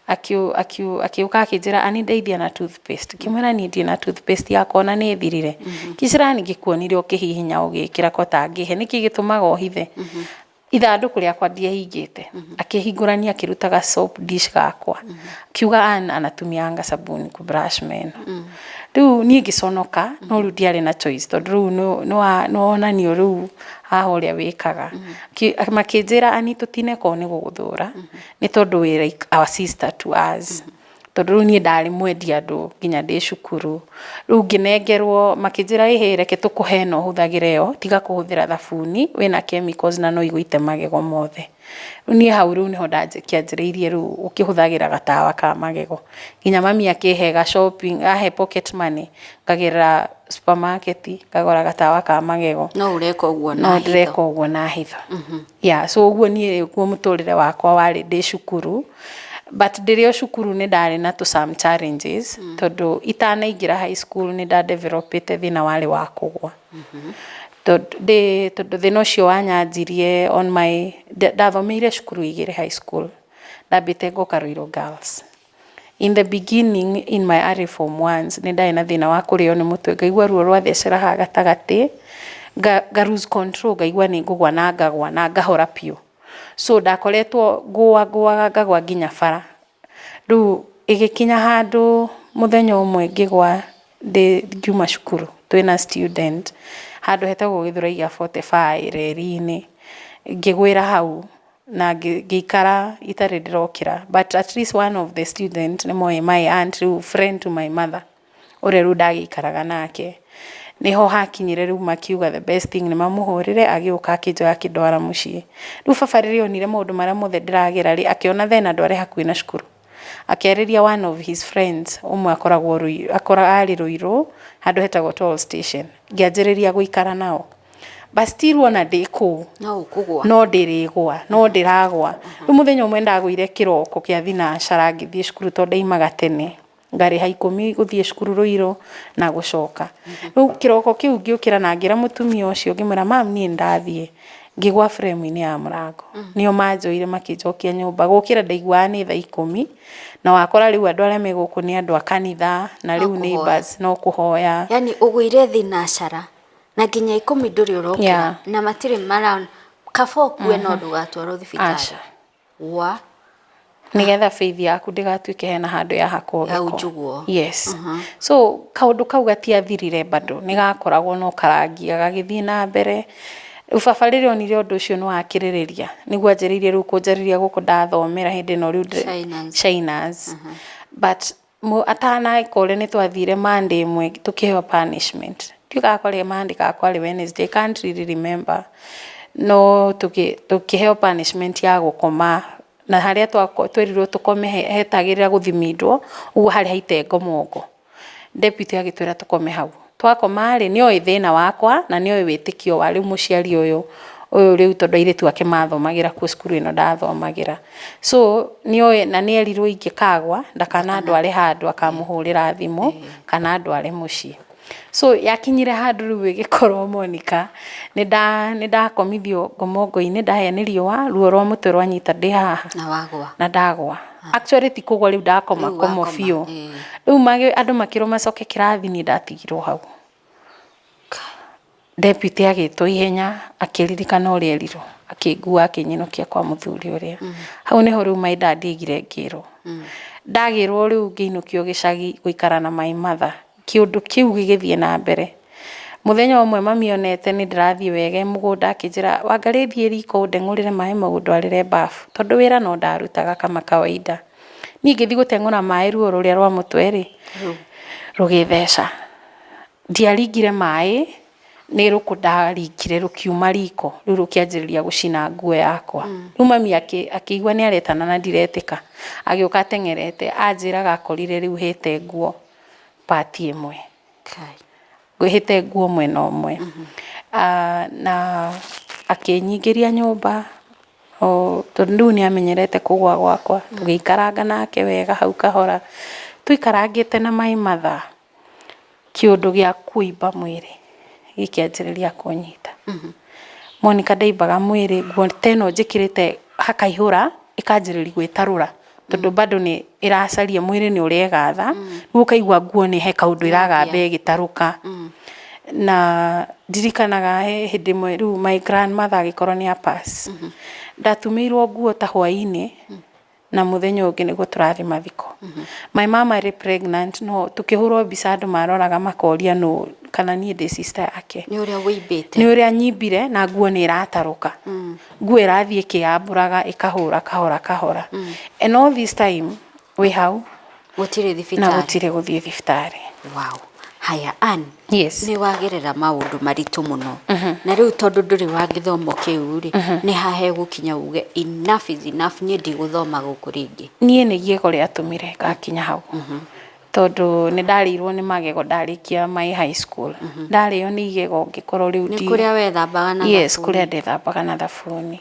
Akĩũka akĩnjĩra Ann ndeithia na toothpaste, ngĩmwĩra niĩ ndirĩ na toothpaste yakwa ona nĩ ĩthirire, ngĩnjĩra Ann ngĩkuonire ũkĩhihinya ũgĩkĩra ko tangĩhe nĩkĩ gĩtũmaga ũhithe, ithandũkũ rĩakwa ndiahingĩte, akĩhingũrania akĩruta ga soap dish gakwa, akiuga Ann anatumianga sabuni ku brush meno, rĩu niĩ ngĩconoka no rĩu ndiarĩ na choice tondũ rĩu nĩ wonanio rĩu haha ũrĩa wĩkaga, makĩnjĩra Ann tũtineka ũũ nĩ gũgũthũra. Nĩ tondũ wĩ like our sister to us. Tondũ rĩu niĩ ndarĩ mwendi andũ nginya ndĩ cukuru. Rĩu ngĩnengerwo makĩnjĩra ĩhĩ reke tũkũhe ĩno ũhũthagĩre yo, tiga kũhũthĩra thabuni wĩna chemicals na no igũite magego mothe. Rĩu niĩ hau rĩu nĩho ndakĩanjĩrĩirie rĩu gũkĩhũthagĩra gatawa ka magego. Nginya mami akĩhe ga shopping, ahe pocket money, ngagĩra supermarket ngagũra gatawa ka magego. No ũreka ũguo na hitho. No ndĩreka ũguo na hitho. Yeah, so ũguo niĩ nĩguo mũtũrĩre wakwa warĩ ndĩ cukuru, but ndĩrĩ o cukuru nĩ ndarĩ na tũ some challenges, tondũ itanaingĩra high school nĩ nda develop ĩte thĩna warĩ wa kũgwa. Tondũ tondũ thĩna ũcio wanyanjirie on my, ndathomeire cukuru igĩrĩ high school, ndambĩte ngoka Ruiru Girls. In the beginning in my early form ones nĩ ndarĩ na thĩna wa kũrĩo nĩ mũtwe, ngaigua ruo rwathecera haha gatagatĩ, nga lose control ngaigua nĩ ngũgwa na ngagwa na ngahora biũ. So ndakoretwo ngũa ngũaga ngagwa nginya bara. Rĩu ĩgĩkinya handũ mũthenya ũmwe ngĩgwa ndĩ ngiuma cukuru twĩna student handũ hetagwo Gĩthũrai gĩa 45 reri-inĩ, ngĩgwĩra hau. Na ngĩikara itarĩ ndĩrokĩra but at least one of the student nĩ moĩ my aunt rĩu friend to my mother ũrĩa rĩu ndagĩikaraga nake nĩho hakinyire rĩu makiuga the best thing nĩ mamũhũrĩre agĩũka akĩnjoya akĩndwara mũciĩ. Rĩu baba rĩrĩa onire maũndũ marĩa mothe ndĩragera rĩ akĩona thena ndware hakuhĩ na cukuru akĩarĩria one of his friends ũmwe akoragwo arĩ Ruiru handũ hetagwo Toll Station ngĩanjĩrĩria gũikara nao. But still ona ndĩ kũu No ũkũgwa. no ndĩrĩgwa no ndĩragwa. Rĩu mũthenya ũmwe ndagũire kĩroko kĩa thinacara ngĩthiĩ cukuru tondũ ndaimaga tene ngarĩha ikũmi gũthiĩ cukuru Ruiru na gũcoka. Rĩu kĩroko kĩu ngĩũkĩra na ngĩra mũtumia ũcio ngĩmwĩra ma'am niĩ nĩndathiĩ. Ngĩgwa frame-inĩ ya mũrango. Nĩo manjoire makĩnjokia nyũmba. Gũkĩra ndaiguaga nĩ thaa ikũmi na wakora rĩu andũ arĩa me gũkũ nĩ andũ a kanitha na rĩu neighbours no kũhoya. Yani ũgũire thinacara na nginya ikũmi ndũrĩ ũrokĩra na matirĩ mara kaba ũkue no ndũgatwarwo thibitarĩ. Aca. Wa Nĩgetha faith yaku ndĩgatuĩke hena handũ yahakwo gĩko. Yaunjugwo. Yes. So kaũndũ kau gatiathirire bado nĩ gakoragwo no karangia gagĩthiĩ na mbere. Rĩu baba rĩrĩa onire ũndũ ũcio nĩ wakĩrĩrĩria nĩguo anjĩrĩirie rĩu kũnjarĩria gũkũ ndathomera hĩndĩ ĩno rĩu Shiners. But Ataneka ũrĩa nĩ twathire Monday ĩmwe tũkĩheo punishment. Ndiũĩ kana kwarĩ Monday kana kwarĩ Wednesday, I can't really remember. No tũkĩheo punishment ya gũkoma na harĩa twerirwo tũkome hetagĩrĩra gũthimindwo, ũguo harĩ haite ngomongo. Deputy agĩtwĩra tũkome hau. Twakoma rĩ, nĩ oĩ thĩna wakwa na nĩ oĩ wĩtĩkio wa rĩu mũciari ũyũ, ũyũ rĩu tondũ airĩtu ake mathomagĩra kuo cukuru ĩno ndathomagĩra. So nĩ oĩ na nĩ erirwo ingĩkagwa ndakanandware handũ akamũhũrĩra thimũ kana andware mũciĩ. So yakinyire handũ rĩu ĩgĩkorwo Monica nĩ ndakomithio ngomongo-inĩ ndahĩa nĩ riũa, ruo rwa mũtwe rwanyita ndĩ haha. Na wagwa. Na ndagwa. Actually ti kũgwa rĩu ndakoma Rĩu komo wakoma, biũ. ĩĩ. Rĩu andũ makĩrwo macoke kĩrathi niĩ ndatigirwo hau. Deputy agĩtwo ihenya akĩririkana ũrĩa erirwo akĩngua akĩnyinũkia kwa mũthuri ũrĩa. Hau nĩho rĩu my dad aigire ngĩrwo. Ndagĩrwo rĩu ngĩinũkio gĩcagi gũikara na my mother. Kĩũndũ kĩu gĩgĩthiĩ na mbere. Mũthenya ũmwe mami onete nĩ ndĩrathiĩ wega e mũgũnda akĩnjĩra Wangarĩ thiĩ riko ũndeng'ũrĩre maĩ mau ũndwarĩre bafu tondũ wĩra no ndarutaga kama kawaida. Niĩ ngĩthiĩ gũteng'ũra maĩ ruo rũrĩa rwa mũtwe rĩ, rũgĩtheca. Ndiaringire maĩ, nĩ rũkũ ndaringire rũkiuma riko rĩu rũkĩanjĩrĩria gũcina nguo yakwa. Rĩu mami akĩigua nĩ aretana na ndiretĩka, agĩũka ateng'erete anjĩraga akorire rĩu hĩte nguo part ĩmwe. Ngwĩhĩte nguo mwena ũmwe. Na akĩnyingĩria nyũmba, o tondũ rĩu nĩ amenyerete kũgũa gwakwa, tũgĩikaranga nake wega hau kahora. Tũikarangĩte na my mother, kĩũndũ gĩa kũimba mwĩrĩ gĩkĩanjĩrĩria kũnyita. Monica ndaimbaga mwĩrĩ, nguo ta ĩno njĩkĩrĩte hakaihũra, ĩkanjĩrĩria gwĩtarũra, tondũ bado nĩ ĩracaria mwĩrĩ nĩ ũregatha, rĩu ũkaigua nguo nĩ he kaũndũ ĩragamba ĩgĩtarũka. Na ndirikanaga he hĩndĩ ĩmwe rĩu my grandmother agĩkorwo nĩ a pass, ndatumĩirwo nguo ta hwainĩ, na mũthenya ũngĩ nĩguo tũrathiĩ mathiko. My mom arĩ pregnant no tũkĩhũrwo mbica andũ maroraga makoria nũ kana niĩ ndĩ sister yake. Nĩ ũrĩa wĩimbĩte. Nĩ ũrĩa nyimbire na nguo nĩ ĩratarũka. Nguo ĩrathiĩ ĩkĩyambũraga ĩkahũra kahora kahora. And all this time wĩ hau Gũtirĩ thibitarĩ. Na gũtirĩ gũthiĩ thibitarĩ. Wow. Haya Ann. Yes. Nĩ wagerera maũndũ maritũ mũno. Na rĩu tondũ ndũrĩ wa gĩthomo kĩu rĩ, nĩ ha hegũkinya uge enough is enough, niĩ ndigũthoma gũkũ rĩngĩ? Niĩ nĩ igego rĩatũmire ngakinya hau. Tondũ nĩ ndarĩirwo nĩ magego ndarĩkia my high school. Ndarĩo nĩ igego ngĩkorwo rĩu Nĩ kũrĩa wethambaga na thabuni? Yes, kũrĩa ndethambaga na thabuni.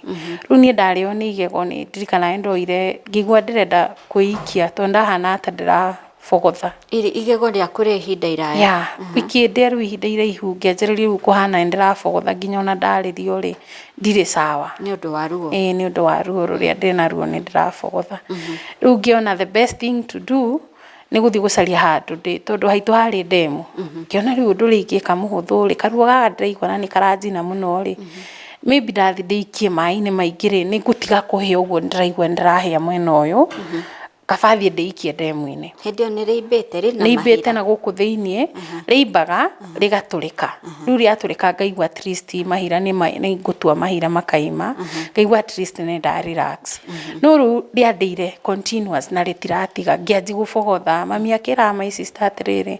Rĩu niĩ ndarĩo nĩ igego nĩ ndirikanaga nĩ ndoire ngĩigua ndĩrenda kwĩikia tondũ ndahana ta ndĩrabogotha. Igego rĩaku rĩa ihinda iraya? Yeah, ikĩndĩa rĩu ihinda iraihu ngĩanjĩrĩria rĩu kũhana nĩ ndĩrabogotha nginya ona ndarĩrio rĩ, ndirĩ sawa. Nĩ ũndũ wa ruo? Ĩĩ nĩ ũndũ wa ruo rũrĩa ndĩnaruo nĩ ndĩrabogotha. Rĩu ngĩona the best thing to do nĩ gũthiĩ gũcaria handũ ndĩ tondũ haitũ harĩ ndemu. Ngĩona rĩu ũndũ ũrĩa ingĩka mũhũthũ rĩ, karuo gaka ndĩraigua na nĩ karanjina mũno rĩ, maybe ndathiĩ ndĩikie maĩ-inĩ maingĩ rĩ, nĩ ngũtiga kũhĩa ũguo ndĩraigua nĩ ndĩrahĩa mwena ũyũ, kaba thiĩ ndĩikie ndemu-inĩ. Hĩndĩ ĩyo nĩ rĩimbĩte rĩna mahira? Rĩimbĩte na gũkũ thĩiniĩ, rĩimbaga rĩgatũrĩka. Rĩu rĩatũrĩka ngaigua at least mahira nĩ ngũtua mahira makaima, ngaigua at least nĩ nda relax. No rĩu rĩandĩire continuous na rĩtiratiga, ngĩanjia gũbogotha, mami akĩraga my sister atĩrĩrĩ,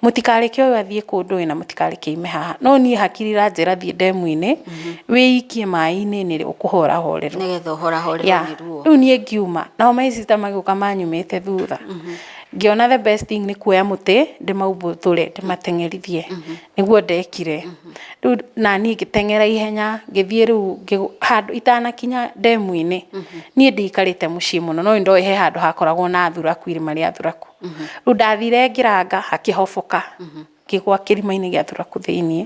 mũtikareke ũyũ athiĩ kũndũ ĩ na mũtikareke aime haha. No niĩ hakiri iranjĩra thiĩ ndemu-inĩ, wĩikie maĩ-inĩ nĩ ũkũhorahorerwo. Nĩgetha ũhorahorerwo nĩ ruo. Rĩu niĩ ngiuma, nao my sister magĩũka manyumĩte thutha. Ngĩona the best thing nĩ kuoya mũtĩ ndĩmaumbũthũre ndĩmateng'erithie. Nĩguo ndekire. Rĩu naniĩ ngĩteng'era ihenya ngĩthiĩ rĩu handũ itanakinya ndemu-inĩ, niĩ ndiikarĩte mũciĩ mũno no nĩndoĩ he handũ hakoragwo na thuraku, irima rĩa thuraku. Rĩu ndathire ngĩranga hakĩhoboka, ngĩgwa kĩrima-inĩ gĩa thuraku thĩiniĩ,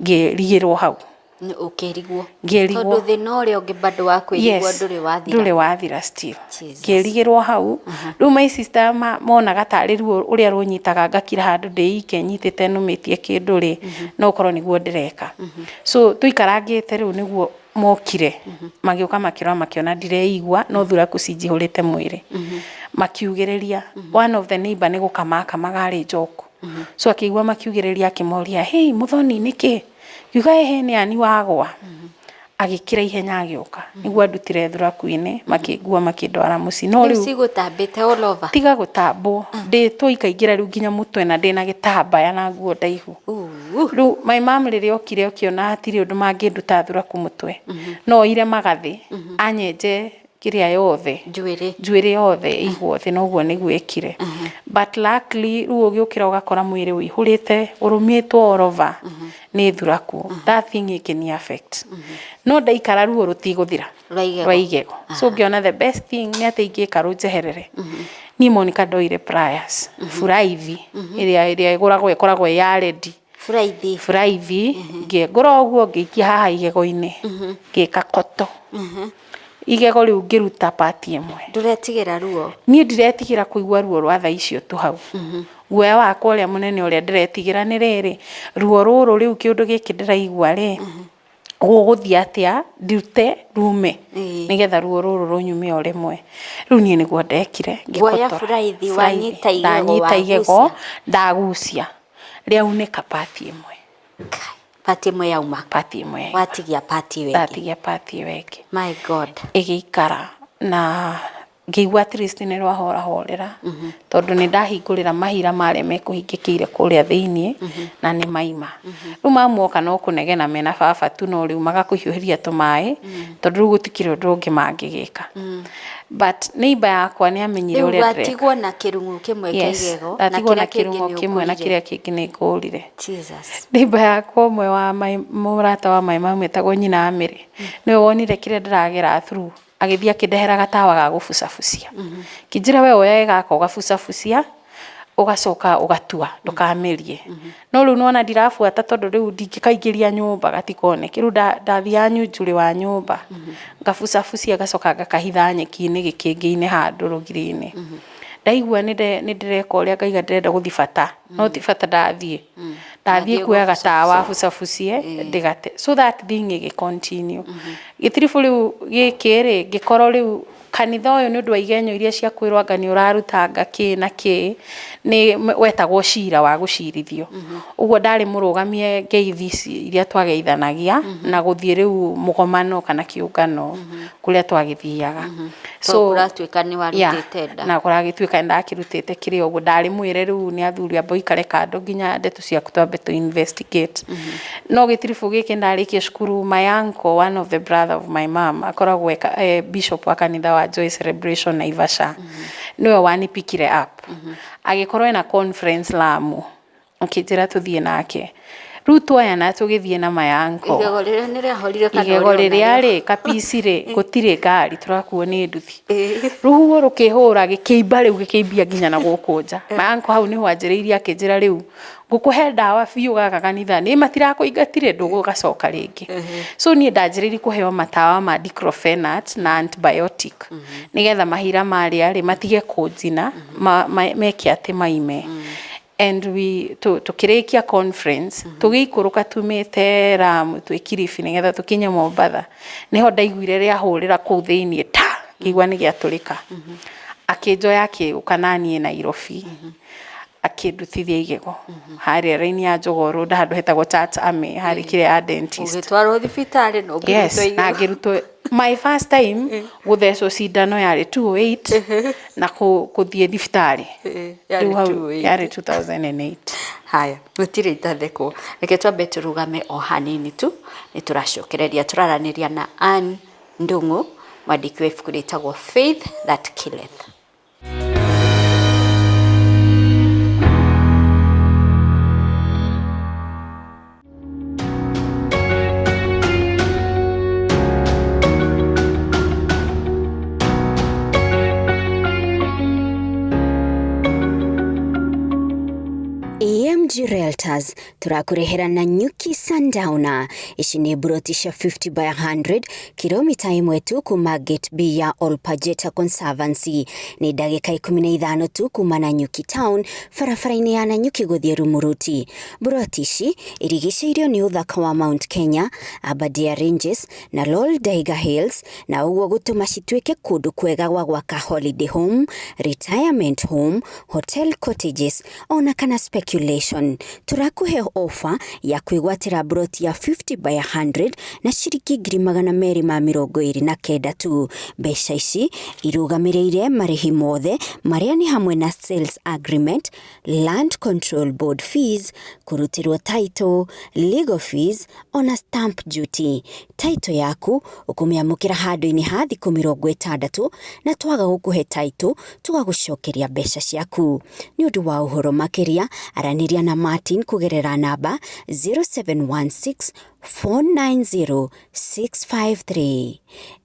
ngĩrigĩrwo hau. Ũkĩrigwo. Ngĩrigwo. Tondũ thĩna ũrĩa ũngĩ bado wa kwĩrigwo ndũrĩ wathira. Ndũrĩ wathira still. Ngĩrigĩrwo hau. Rĩu my sister monaga tarĩ ruo ũrĩa rũnyitaga ngakira handũ ndĩike nyitĩte nũmĩtie kĩndũ rĩ, no ũkorwo nĩguo ndĩreka. So tũikarangĩte rĩu nĩguo mokire, magĩũka makĩrora makĩona ndireigua no thuraku cinjihũrĩte mwĩrĩ. Makiugĩrĩria. One of the neighbor nĩ gũkama akamaga arĩ njoku. So akĩigua makiugĩrĩria akĩmoria, hey Mũthoni nĩkĩ? Ngiuga ĩhĩ nĩ Ann wagwa. Agĩkĩra ihenya agĩũka. Nĩguo andutire thuraku-inĩ, makĩngua makĩndwara mũciĩ. No rĩu cigũtambĩte all over? Tiga gũtambwo. Ndĩtwo ikaingĩra rĩu nginya mũtwe na ndĩna gĩtambaya na nguo ndaihu. Rĩu my mom rĩrĩa okire akĩona hatirĩ ũndũ mangĩnduta thuraku mũtwe, no oire magathĩ anyenje kĩrĩa yothe. Njuĩrĩ. Njuĩrĩ yothe ĩigwo thĩ na ũguo nĩguo ekire. But luckily rĩu ũgĩũkĩra ũgakora mwĩrĩ ũihũrĩte ũrũmĩtwo all over nĩ thuraku. That thing ĩkĩni affect. No ndaikara ruo rũtigũthira. Rwa igego. Rwa igego. So ngĩona the best thing nĩ atĩ ingĩka rũnjeherere. Niĩ Monica ndoire pliers, buraithi ĩrĩa ĩgũragwo ĩkoragwo ĩ ya ready. Buraithi. Buraithi, ngĩengũra ũguo ngĩikia haha igego-inĩ, ngĩka koto. Igego rĩu ngĩruta part ĩmwe. Ndũretigĩra ruo? Niĩ ndiretigĩra kũigua ruo rwa thaa icio tu hau. Guoya wakwa ũrĩa mũnene ũrĩa ndĩretigĩra nĩ rĩrĩ, ruo rũrũ rĩu kĩũndũ gĩkĩ ndĩraigua rĩ, gũgũthiĩ atĩa ndute rume nĩgetha ruo rũrũ rũnyume o rĩmwe. Rĩu niĩ nĩguo ndekire ngĩkotora. Woya buraithi wanyita igego Ndanyita igego ndagucia rĩaunĩka part ĩmwe. Part ĩmwe yauma. Part ĩmwe yauma. Watigia part ĩyo ĩngĩ. Ndatigia part ĩyo ĩngĩ. My God. Ĩgĩikara na Ngĩigua at least nĩ rwahorahorera tondũ nĩ ndahingũrĩra mahira marĩa mekũhingĩkĩire kũrĩa thĩiniĩ na nĩ maima. Rĩu mamu oka no kũnegena mena baba tu no rĩu magakũhiũhĩria tũmaĩ tondũ rĩu gũtikĩrĩ ũndũ ũngĩ mangĩgĩka. But neighbor yakwa nĩ amenyire Rĩu ũrĩa ndĩreka. watigwo na kĩrung'o kĩmwe kĩa Yes, igego na ndatigwo na kĩrĩa kĩngĩ kĩrung'o nĩ kĩmwe na ũkũrire. kĩrĩa kĩngĩ nĩ ngũrire. Jesus. Neighbor yakwa ũmwe wa my mũrata wa my mamu etagwo nyina wa Mary nĩwe wonire kĩrĩa ndĩragera through agĩthiĩ akĩndehera gatawa ga gũbucabucia. Akĩnjĩra we woyage gaka ũgabucabucia ũgacoka ũgatua ndũkamĩrie. No rĩu nĩwona ndirabuata tondũ rĩu ndingĩkaingĩria nyũmba gatikoneke. Rĩu ndathiaga nyunjurĩ wa nyũmba ngabucabucia ngacoka ngakahitha nyeki-inĩ gĩkĩngĩ-inĩ handũ rũgiri-inĩ. Ndaigua nĩ ndĩreka ũrĩa ngaiga ndĩrenda gũthiĩ bata no ti bata ndathiĩ. Ndathiĩ kuoya gatawa bucabucie ndĩgate so that thing ĩgĩ continue. Gĩtiribũ rĩu gĩkĩ rĩ ngĩkorwo rĩu kanitha ũyũ nĩ ũndũ wa igenyo iria cia kwĩrwo anga nĩ ũrarutanga kĩ na kĩ nĩ wetagwo cira wa gũcirithio. Ũguo ndarĩ mũrũgamie ngeithi ici iria twageithanagia na gũthiĩ rĩu mũgomano kana kĩũngano kũrĩa twagĩthiaga. So kũratuĩka nĩ warutĩte nda. Na kũragĩtuĩka nĩ ndakĩrutĩte kĩrĩa ũguo ndarĩ mwĩre rĩu nĩ athuri amba ũikare kando nginya ndeto ciaku twambe tũ investigate. No gĩtiribũ gĩkĩ ndarĩkia cukuru my uncle one of the brother of my mom akoragwo e bishop wa kanitha wa Joy Celebration Naivasha nĩwe wanipikire up. Agĩkorwo ena conference Lamu akĩnjĩra tũthiĩ nake. Rĩu tuoyana tũgĩthiĩ na my uncle. Igego rĩrĩa nĩ rĩahorire kana Igego ũrĩ o rĩrĩa narĩo? rĩ kapici rĩ gũtirĩ ngari tũrakuo nĩ nduthi. Rũhuho rũkĩhũra gĩkĩimba rĩu gĩkĩimbia nginya na gũkũ nja. My uncle hau nĩho anjĩrĩirie akĩnjĩra rĩu ngũkũhe ndawa biũ gaka kanitha nĩ matirakũingatire ndũgũgacoka rĩngĩ. So niĩ ndanjĩrĩirie kũheo matawa ma diclofenac na antibiotic nĩgetha mahira marĩa rĩ matige kũnjina meke atĩ maime. And we tũkĩrĩkia conference tũgĩikũrũka tumĩte Lamu twĩ Kilifi nĩgetha tũkinye Mombatha nĩho ndaiguire rĩahũrĩra kũu thĩiniĩ ta ngĩigua nĩ gĩatũrĩka. Akĩnjoya akĩũka naniĩ Nairobi akĩndutithia igego harĩa raini ya Jogoo Road handũ hetagwo Church Army harĩ kĩrĩa ya dentist. Ũgĩtwarwo thibitarĩ na ũkĩrutwo Yes, igego. na ngĩrutwo my first time gũthecwo cindano yarĩ 208 na kũthiĩ thibitarĩ Yarĩ Rĩu hau 208. yarĩ 2008. Haya, gũtirĩ itathekwo. Reke twambe tũrũgame o hanini tu, nĩ tũracokereria tũraranĩria na Ann Ndung'u, mwandĩki wa ibuku rĩtagwo Faith That Killeth. AMG Realtors tũrakũrehera Nanyuki Sundowner. Ici nĩ mburoti cia 50 by 100 kilomita ĩmwe tu kuma Gate B ya Olpajeta Conservancy. Nĩ ndagĩka 15 tu kuma Nanyuki Town barabara-inĩ ya Nanyuki gũthiĩ Rumuruti. Mburoti ici irigicĩirio nĩ ũthaka wa Mount Kenya, Aberdare Ranges na Lolldaiga Hills na ũguo gũtũma cituĩke kũndũ kwega gwa gwaka holiday home, retirement home, hotel cottages ona kana speculation. Tũrakũhe ofa ya kwĩgwatĩra mburoti ya 50 by 100 na ciringi 229,000 tu. Mbeca ici irũgamĩrĩire marĩhi mothe marĩa nĩ hamwe na sales agreement, Land Control Board fees, kũrutĩrwo title, legal fees ona stamp duty. Title yaku ũkũmĩamũkĩra handũ-inĩ ha thikũ 60 na twaga gũkũhe title tũgagũcokeria mbeca ciaku. Nĩ ũndũ wa ũhoro makĩria aranĩria na Martin kũgerera namba 0716 490 653.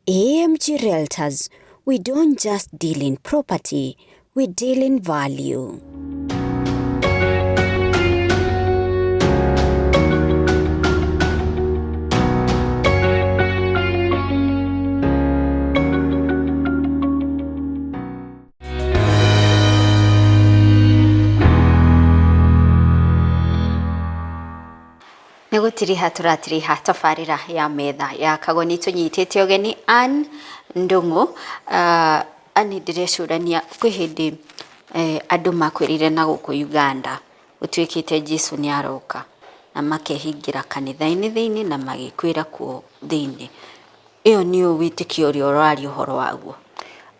AMG Realtors, we don't just deal in property, we deal in value. Nĩ gũtiriha tũratiriha tabarĩra ya metha ya Kagoni tũnyitĩte ũgeni Ann Ndung'u. Uh, Ann ndĩrecũrania kwĩ hĩndĩ eh, andũ makwĩrire na gũkũ Uganda gũtuĩkĩte Jesu nĩ aroka na makehingĩra kanitha-inĩ thĩinĩ na magĩkuĩra kuo thĩinĩ. Ĩyo nĩyo wĩtĩkio ũrĩa ũraria ũhoro waguo?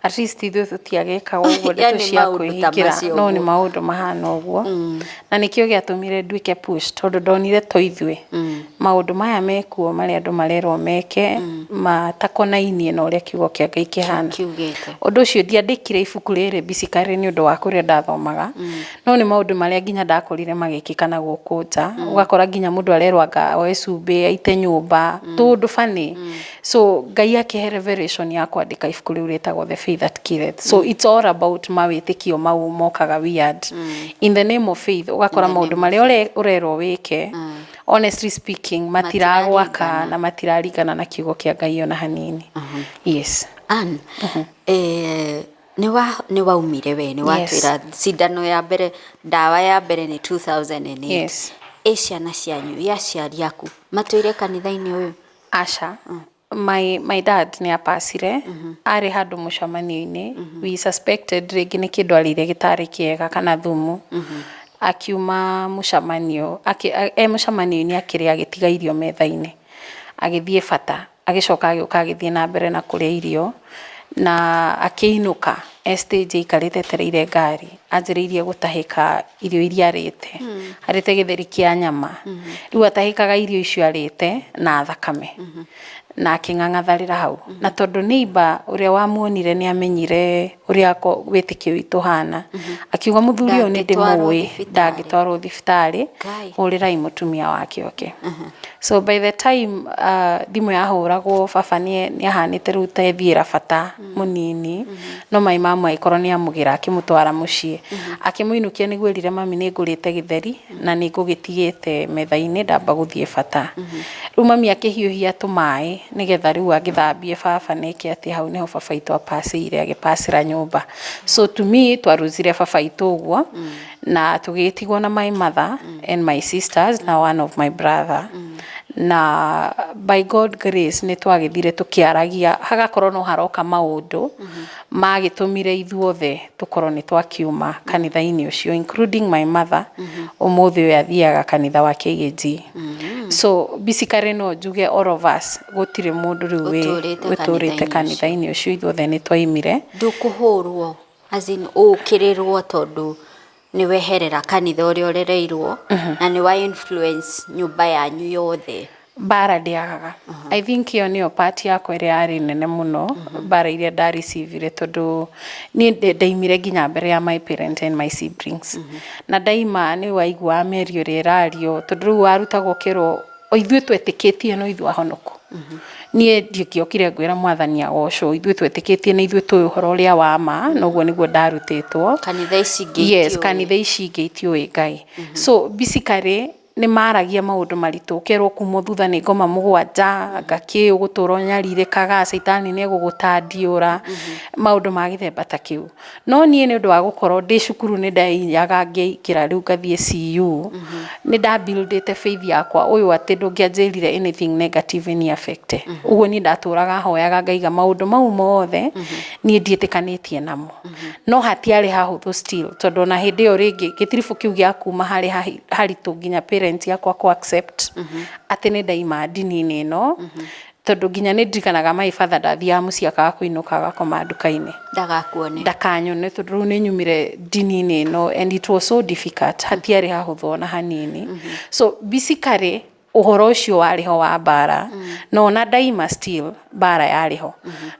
At least ithuĩ tũtiagĩkaga ũguo ndeto Yani cia maũndũ ta kwĩhingĩra macio no nĩ ũguo. maũndũ mahana ũguo. Na nĩkĩo gĩatũmire nduĩke push, tondũ ndonire to ithuĩ maũndũ maya mekuo marĩa andũ marerwo meke matakonainie na ũrĩa kiugo kĩa Ngai kĩhana. Kiugĩte. Ũndũ ũcio ndiandĩkire ibuku rĩrĩ basically nĩ ũndũ wa kũrĩa ndathomaga, no nĩ maũndũ marĩa nginya ndakorire magĩkĩka na gũkũ nja. Ũgakora nginya mũndũ arerwo anga oe cumbĩ aite nyũmba, tũũndũ funny. So Ngai akĩhe revelation ya kwandĩka ibuku rĩu rĩtagwo The Faith That Killeth. So it's all about mawĩtĩkio mau mokaga weird. In the name of faith, ũgakora maũndũ marĩa ũrerwo wĩke, honestly speaking, matiragwaka na matiraringana na kiugo kĩa Ngai ona hanini. Yes. Ann, nĩ waumire we nĩ watwĩra cindano ya mbere, ndawa ya mbere nĩ 2008. Ĩ ciana cianyu, ĩ aciari aku matũire kanitha-inĩ ũyũ? Aca. My dad nĩ apacire, arĩ handũ mũcemanio-inĩ. We suspected rĩngĩ nĩ kĩndũ arĩire gĩtarĩ kĩega kana thumu. Akiuma mũcemanio, e mũcemanio-inĩ akĩrĩa agĩtiga irio metha-inĩ. Agĩthiĩ bata, agĩcoka agĩũka agĩthiĩ na mbere na kũrĩa irio na akĩinũka e stage aikarĩte etereire ngari, anjĩrĩirie gũtahĩka irio iria arĩte. Arĩte gĩtheri kĩa nyama. Rĩu atahĩkaga irio icio arĩte na thakame. Na akĩng'ang'atharĩra hau. Na tondũ neighbor ũrĩa wamuonire nĩ amenyire ũrĩa wĩtĩkio witũ ũhana, akiuga mũthuri ũyũ nĩ Ndangĩtwarwo ndĩmũĩ, thibitarĩ. ndangĩtwarwo thibitarĩ, Ngai. hũrĩrai mũtumia wake oke. So by the time thimũ yahũragwo baba nĩ ahanĩte rĩu ta ethiĩra bata mũnini, no my mum agĩkorwo nĩ amũgĩra akĩmũtwara mũciĩ. Akĩmũinũkia nĩguo erire mami nĩ ngũrĩte gĩtheri na nĩ ngũgĩtigĩte metha-inĩ ndamba gũthiĩ bata. Rĩu mami akĩhiũhia tũmaĩ nĩgetha rĩu agĩthambie baba na eke atĩ, hau nĩho baba witũ apacĩire, agĩpacĩra nyũmba. So to me twaruzire baba witũ ũguo na tũgĩtigwo na my mother and my sisters na one of my brother. Na by God grace nĩ twagĩthire tũkĩaragia, hagakorwo no haroka maũndũ magĩtũmire ithuothe tũkorwo nĩ twakiuma kanitha-inĩ ũcio, including my mother. Ũmũthĩ ũyũ athiaga kanitha wa KAG. So basically no njuge all of us gũtirĩ mũndũ rĩu ũtũrĩte ũtũrĩte kanitha-inĩ ũcio, ithuothe nĩ twaimire. Ndũkũhũrwo, as in ũkĩrĩrwo tondũ nĩ weherera kanitha ũrĩa ũrereirwo na nĩ wa influence nyũmba yanyu yothe? Mbara ndĩagaga. I think ĩyo nĩyo part yakwa ĩrĩa yarĩ nene mũno, mbara iria ndarecivire, tondũ niĩ ndaimire nginya mbere ya my parent and my siblings. Na ndaima nĩ waiguaga mĩario ĩrĩa ĩrario, tondũ rĩu warutagwo ũkerwo o ithuĩ twetĩkĩtie no ithuĩ ahonoku. Niĩ ndingĩokire ngwĩra Mwathani agocwo, ithuĩ twetĩkĩtie nĩ ithuĩ tũĩ ũhoro ũrĩa wa ma, na ũguo nĩguo ndarutĩtwo. Kanitha ici ingĩ Yes, itiũĩ. Kanitha ici ingĩ itiũĩ Ngai. So basically nĩ maragia maũndũ maritũ, ũkerwo kuma thutha nĩ ngoma mũgwanja, ngakĩ ũgũtũra ũnyarirĩkaga, caitani nĩ egũgũtandiũra, maũndũ ma gĩthemba ta kĩu. No niĩ nĩ ũndũ wa gũkorwo ndĩ cukuru nĩ ndaiyaga ngĩingĩra rĩu ngathiĩ CU, nĩ ndabuildĩte faith yakwa ũyũ atĩ ndũngĩanjĩrire anything negative any affect. Ũguo niĩ ndatũraga hoyaga ngaiga maũndũ mau mothe niĩ ndiĩtĩkanĩtie namo. No hatiarĩ hahũthũ still, tondũ ona hĩndĩ ĩyo rĩngĩ gĩtiribũ kĩu gĩa kuma harĩ haritũ nginya parent yakwa kũ accept atĩ nĩ ndaima ndini-inĩ ĩno, tondũ nginya nĩ ndirikanaga my father ndathiaga mũciĩ akaga kũinũka agakoma nduka-inĩ. Ndagakuone. Ndakanyone, tondũ rĩu nĩ nyumire ndini-inĩ ĩno, and it was so difficult, hatiarĩ hahũthũ ona hanini. So basically ũhoro ũcio warĩ ho wa mbara, no ona ndaima still mbara yarĩ ho.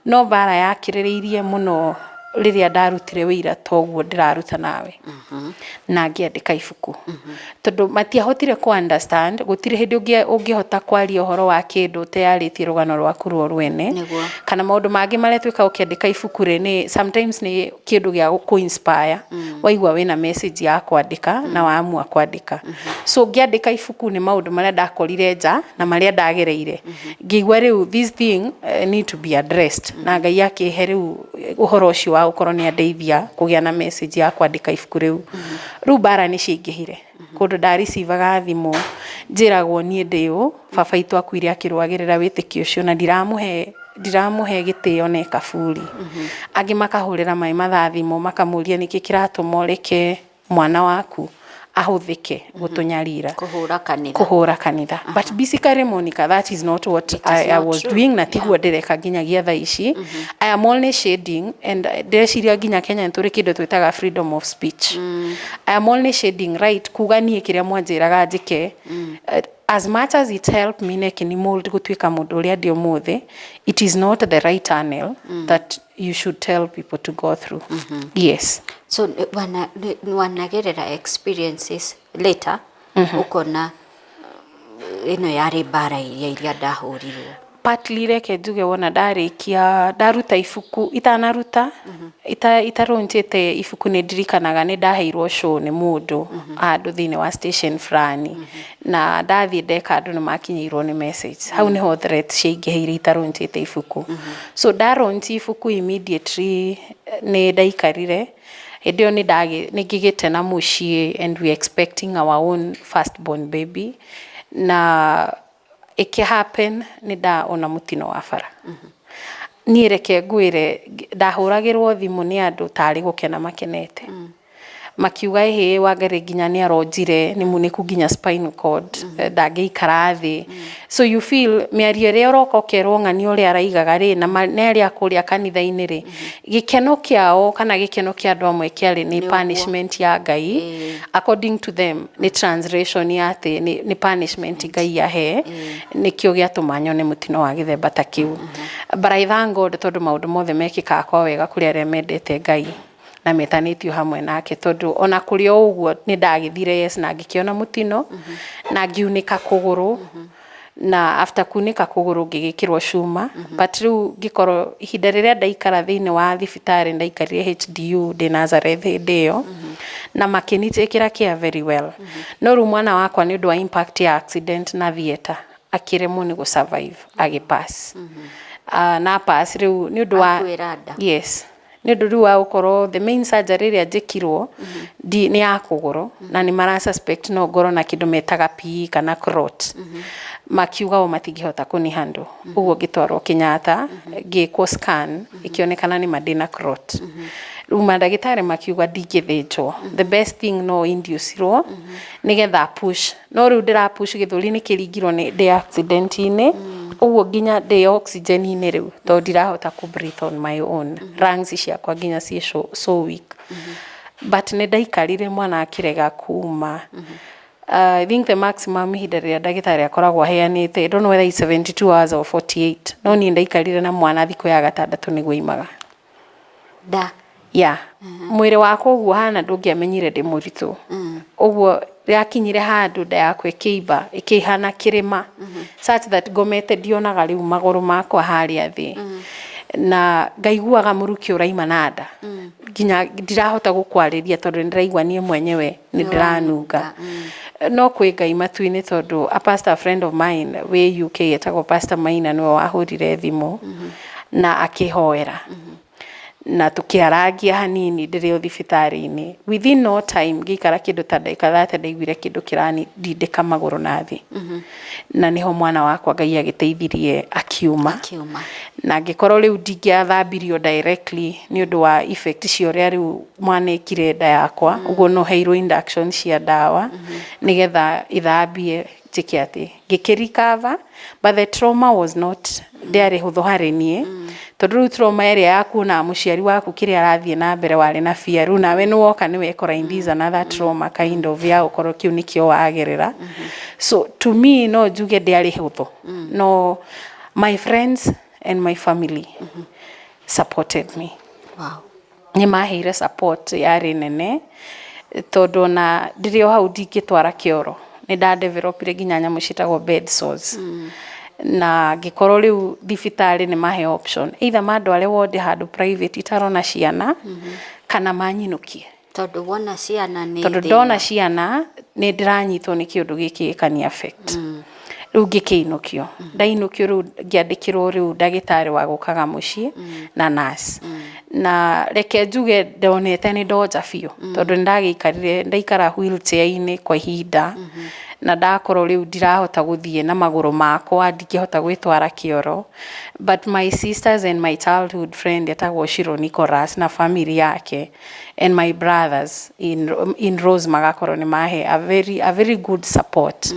No mbara yakĩrĩrĩirie mũno rĩrĩa ndarutire wĩira toguo ndĩraruta nawe na ngĩandĩka ibuku, tondũ matiahotire kũ understand. Gũtirĩ hĩndĩ ũngĩhota kwaria ũhoro wa kĩndũ ũteyarĩtie rũgano rwaku rwo rwene. Kana maũndũ mangĩ marĩa twĩkaga ũkĩandĩka ibuku rĩ, nĩ sometimes nĩ kĩndũ gĩa kũ inspire, waigua wĩna message ya kwandĩka na waamua kwandĩka. So ngĩandĩka ibuku nĩ maũndũ marĩa ndakorire nja na marĩa ndagereire, ngĩigua rĩu this thing need to be addressed, na Ngai akĩhe rĩu ũhoro ũcio wa gũkorwo nĩ andeithia kũgĩa na message ya kwandĩka ibuku rĩu. Rĩu mbara nĩ ciaingĩhire kũndũ ndaricivaga thimũ njĩragwo niĩ ndĩ ũ, baba itũ akuire akĩrũagĩrĩra wĩtĩkio ũcio na ndiramũhe gĩtĩo na kaburi. Angĩ makahũrĩra maĩ mathaa thimũ makamũria nĩkĩ kĩratũma ũreke mwana waku Ahũthĩke gũtũnyarira. Kũhũra kanitha. Kũhũra kanitha. But basically, Monica, that is not what It is I not was true. doing, na tiguo ndĩreka nginyagia thaa ici. I am only shading, and ndĩreciria nginya Kenya nĩ tũrĩ kĩndũ twĩtaga freedom of speech. I am only shading right kuga niĩ kĩrĩa mwanjĩraga njĩke, as much as it helped me na ĩkĩni mold gũtuĩka mũndũ ũrĩa ndĩ ũmũthĩ, it is not the right channel that you should tell people to go through. Yes. So wanagerera experiences later, ũkona ĩno yarĩ mbara iria ndahũrirwo. Partly, reke njuge, wona ndarĩkia ndaruta ibuku, itanaruta itarũnjĩte ibuku, nĩ ndirikanaga nĩ ndaheirwo show nĩ mũndũ handũ thĩinĩ wa station fulani, na ndathiĩ ndeka, andũ nĩ makinyĩirwo nĩ message. Hau nĩho threat ciaingĩhĩire itarũnjĩte ibuku. So ndarũnji ibuku, immediately nĩ ndaikarire hĩndĩ ĩyo nĩ ngĩgĩte na mũciĩ, and we expecting our own first born baby, na ĩkĩ happen nĩ ndaona mũtino wa bara. Niĩ reke ngwĩre, ndahũragĩrwo thimũ nĩ andũ tarĩ gũkena makenete, makiuga, "Ĩhĩ, Wangari nginya nĩ aronjire, nĩ munĩku nginya spinal cord, ndangĩikara thĩ." So you feel mĩario ĩrĩa ũroka ũkerwo ng'ania ũrĩa araigaga rĩ, na nĩ arĩa kũrĩa kanitha-inĩ rĩ, gĩkeno kĩao kana gĩkeno kĩa andũ amwe kĩarĩ nĩ punishment ya Ngai. According to them, nĩ translation ya atĩ nĩ punishment Ngai ahe, nĩkĩo gĩatũma nyone mũtino wa gĩthemba ta kĩu. But I thank God, tondũ maũndũ mothe mekĩkaga kwa wega kũrĩ arĩa mendete Ngai na metanĩtio hamwe nake, tondũ ona kũrĩ o ũguo nĩ ndagĩthire, yes, na ngĩkĩona mũtino na ngiunĩka kũgũrũ, na after kunĩka kũgũrũ ngĩgĩkĩrwo cuma. But rĩu ngĩkorwo ihinda rĩrĩa ndaikara thĩinĩ wa thibitarĩ, ndaikarire HDU ndĩ Nazareth hĩndĩ ĩyo, na makĩnitĩkĩra care very well. No rĩu mwana wakwa, nĩ ũndũ wa impact ya accident na theatre, akĩremwo nĩ gũ survive, agĩpass. Na pass rĩu nĩ ũndũ wa Akuĩra nda. Yes, nĩ ũndũ rĩu wa gũkorwo the main surgery ĩrĩa njĩkirwo nĩ ya kũgũrũ, na nĩ mara suspect no ngorwo na kĩndũ metaga PE kana clot. Makiuga o matingĩhota kũni handle. Ũguo ngĩtwarwo Kenyatta, ngĩkwo scan, ĩkĩonekana nĩ ma ndĩna clot. Rĩu mandagĩtarĩ makiuga ndingĩthĩnjwo, the best thing no inducirwo nĩgetha push. No rĩu ndĩra push, gĩthũri nĩ kĩringirwo nĩ ndĩ accident-inĩ, ũguo nginya ndĩ oxygen-inĩ rĩu, tondũ ndirahota kũ breathe on my own. Lungs ciakwa nginya ciĩ so weak. But nĩ ndaikarire mwana akĩrega kuma. I think the maximum ihinda rĩrĩa ndagĩtarĩ akoragwo aheanĩte, I don't know whether it's 72 hours or 48, no niĩ ndaikarire na mwana thikũ ya gatandatũ nĩguo imaga. Nda. Yeah, mwĩrĩ wakwa ũguo hana ndũngĩamenyire ndĩ mũritũ. Ũguo rĩakinyire handũ nda yakwa ĩkĩimba, ĩkĩhana kĩrĩma, such that ngomete ndionaga rĩu magũrũ makwa harĩa thĩ, na ngaiguaga mũrukĩ ũraima na nda, nginya ndirahota gũkwarĩria tondũ nĩndĩraigua niĩ mwenyewe nĩ ndĩranunga. No kwĩ Ngai matu-inĩ, tondũ a pastor friend of mine wĩ UK etagwo Pastor Maina nĩwe wahũrire thimũ na akĩhoera na tũkĩarangia hanini ndĩrĩ o thibitarĩ-inĩ. Within no time, ngĩikara kĩndũ ta ndagĩka 30, ndaiguire kĩndũ kĩranindĩka magũrũ na thĩ, na nĩho mwana wakwa Ngai agĩteithirie akiuma. Akiuma. Na ngĩkorwo rĩu ndingĩathambirio directly nĩ ũndũ wa effect cia ũrĩa rĩu mwana ekire nda yakwa. Ũguo no heirwo induction cia ndawa nĩgetha ithambie, njĩke atĩ ngĩkĩ recover. But the trauma was not, ndĩarĩ hũthũ harĩ niĩ, tondũ rĩu trauma ĩrĩa ya kuona mũciari waku kĩrĩa arathiĩ na mbere, warĩ na fear, rĩu nawe nĩ woka nĩ wekora in this another trauma kind of ya gũkorwo kĩu nĩkĩo wagerera. So to me no njuge ndĩarĩ hũthũ, no my friends and my family supported me. Nĩ maheire support yarĩ nene, tondũ ona ndĩrĩ o hau ndingĩtwara kĩoro, nĩ ndadevelopire nginya nyamũ ciĩtagwo bed sores, na ngĩkorwo rĩu thibitarĩ nĩ mahe option, either mandware ward handũ private itarona ciana, kana manyinũkie. Tondũ wona ciana nĩ Tondũ thĩna. Ndona ciana nĩ ndĩranyitwo nĩ kĩũndũ gĩkĩ gĩkani affect. Rĩu ngĩkĩinũkio, ndainũkio rĩu ngĩandĩkĩrwo rĩu ndagĩtarĩ wa gũkaga mũciĩ na nurse. Na reke njuge ndonete nĩ ndonja biũ, tondũ nĩ ndagĩikarire, ndaikara wheelchair-inĩ kwa ihinda. Na ndakorwo rĩu ndirahota gũthiĩ na magũrũ makwa, ndingĩhota gwĩtwara kĩoro. But my sisters and my childhood friend etagwo Shiro Nicholas na family yake and my brothers in Rose magakorwo nĩ mahe a very good support,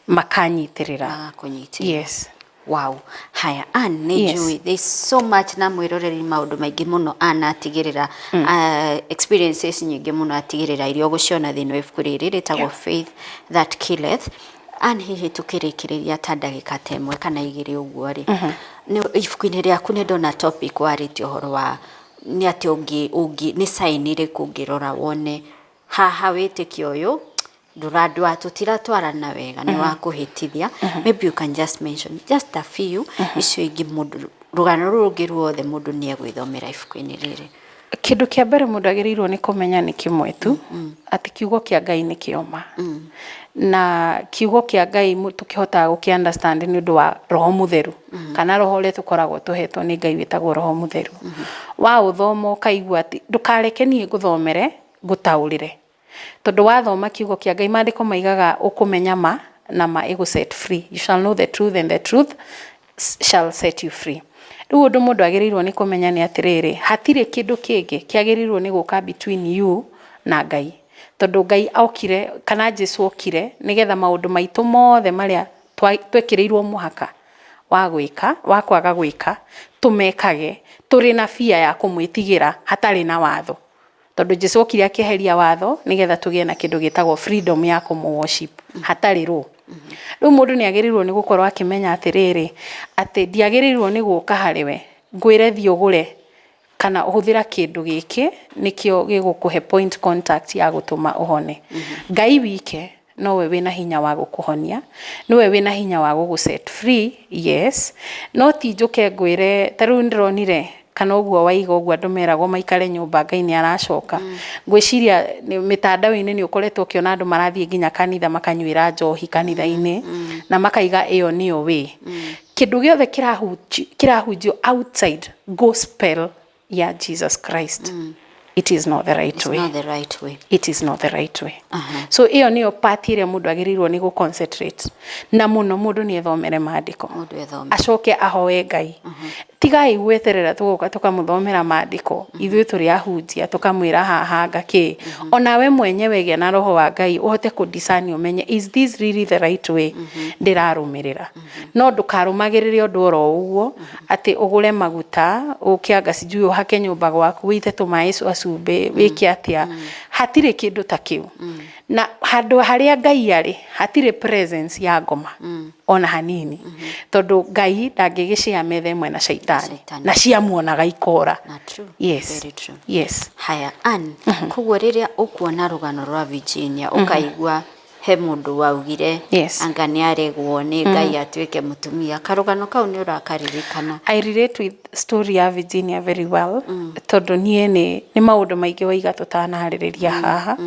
makanyitĩrĩra. Magakũnyitĩrĩra. Yes. Wow. Haya, Ann, nĩ njũĩ there's so much na mwĩroreri maũndũ maingĩ mũno Ann atigĩrĩra, experiences nyingĩ mũno atigĩrĩra iria ũgũciona thĩinĩ wa ibuku rĩrĩ rĩtagwo Faith That Killeth. Ann, hihi tũkĩrĩkĩrĩria ta ndagĩka ta 1 kana 2 ũguo rĩ, ibuku-inĩ rĩaku nĩ ndona topic warĩtie ũhoro wa nĩ atĩ ũngĩ ũngĩ nĩ sign ĩrĩkũ ũngĩrora wone haha wĩtĩkio ũyũ ndũrandwa tũtiratwarana wega, nĩ wa kũhĩtithia. Maybe you can just mention just a few, icio ingĩ mũndũ rũgano rũrũ rũngĩ ruothe mũndũ nĩ egwĩthomera ibuku-inĩ rĩrĩ. Kĩndũ kĩa mbere mũndũ agĩrĩirwo nĩ kũmenya nĩ kĩmwe tu, atĩ kiugo kĩa Ngai nĩ kĩoma, na kiugo kĩa Ngai tũkĩhotaga gũkĩ understand nĩ ũndũ wa Roho Mũtheru, kana roho ũrĩa tũkoragwo tũhetwo nĩ Ngai wĩtagwo Roho Mũtheru. Wa ũthoma ũkaigua atĩ ndũkareke niĩ ngũthomere ngũtaũrĩre, tondũ wathoma kiugo kĩa Ngai, maandĩko maigaga ũkũmenya ma na ma ĩgũ set free. You shall know the truth and the truth shall set you free. Rĩu ũndũ mũndũ agĩrĩirwo nĩ kũmenya nĩ atĩrĩrĩ, hatirĩ kĩndũ kĩngĩ kĩagĩrĩirwo nĩ gũka between you na Ngai, tondũ Ngai okire kana Jesu okire nĩgetha maũndũ maitũ mothe marĩa twekĩrĩirwo mũhaka wa gwĩka, wa kwaga gwĩka, tũmekage tũrĩ na fear ya kũmwĩtigĩra, hatarĩ na watho, tondũ Jesu okire akĩeheria watho nĩgetha tũgĩe na kĩndũ gĩtagwo freedom ya kũmũ worship hatarĩ rũ. Rĩu mũndũ nĩ agĩrĩirwo nĩ gũkorwo akĩmenya atĩrĩrĩ, atĩ ndiagĩrĩirwo nĩ gũka harĩ we ngwĩre thiĩ ũgũre kana ũhũthĩra kĩndũ gĩkĩ nĩkĩo gĩgũkũhe point contact ya gũtũma ũhone. Ngai wike nowe wĩna hinya wa gũkũhonia, nĩwe wĩna hinya wa gũgũ set free. Yes, no ti njũke ngwĩre ta rĩu ndĩronire kana ũguo waiga ũguo andũ meragwo maikare nyũmba, Ngai nĩ aracoka. Ngwĩciria mĩtandao-inĩ nĩ ũkoretwo ũkĩona andũ marathiĩ nginya kanitha makanyuĩra njohi kanitha-inĩ na makaiga ĩyo nĩyo way. Kĩndũ gĩothe kĩrahunjio outside gospel ya Jesus Christ, it is not the right It's way. Not the right way. It is not the right way. So ĩyo nĩyo part ĩrĩa mũndũ agĩrĩirwo nĩ gũ concentrate na mũno. Mũndũ nĩ ethomere maandĩko, Mũndũ ethome. Acoke ahoe Ngai. Tigai gweterera tũgoka tũkamũthomera maandĩko, ithuĩ tũrĩ ahunjia, tũkamwĩra haha ngakĩ. Onawe mwenyewe gĩa na roho wa Ngai ũhote kũ discern, ũmenye, is this really the right way ndĩrarũmĩrĩra? No ndũkarũmagĩrĩre ũndũ oro ũguo atĩ ũgũre maguta, ũke anga sijui ũhake nyũmba gwaku, wĩite tũmaĩ twa cumbĩ, wĩke atĩa. Hatirĩ kĩndũ ta kĩu, na handũ harĩa Ngai arĩ hatirĩ presence ya ngoma ona hanini, tondũ Ngai ndangĩgĩcĩa metha ĩmwe na caitani. Shaitani. Na ciamuonaga ikora. Na true. Yes. Very true. Yes. Haya, Ann, koguo rĩrĩa ũkuona rũgano rwa Virginia ũkaigua he mũndũ waugire anga nĩ aregwo nĩ Ngai atuĩke mũtumia, karũgano kau nĩ ũrakaririkana? I relate with story ya Virginia very well, tondũ niĩ nĩ maũndũ maingĩ waiga tũtanarĩrĩria haha,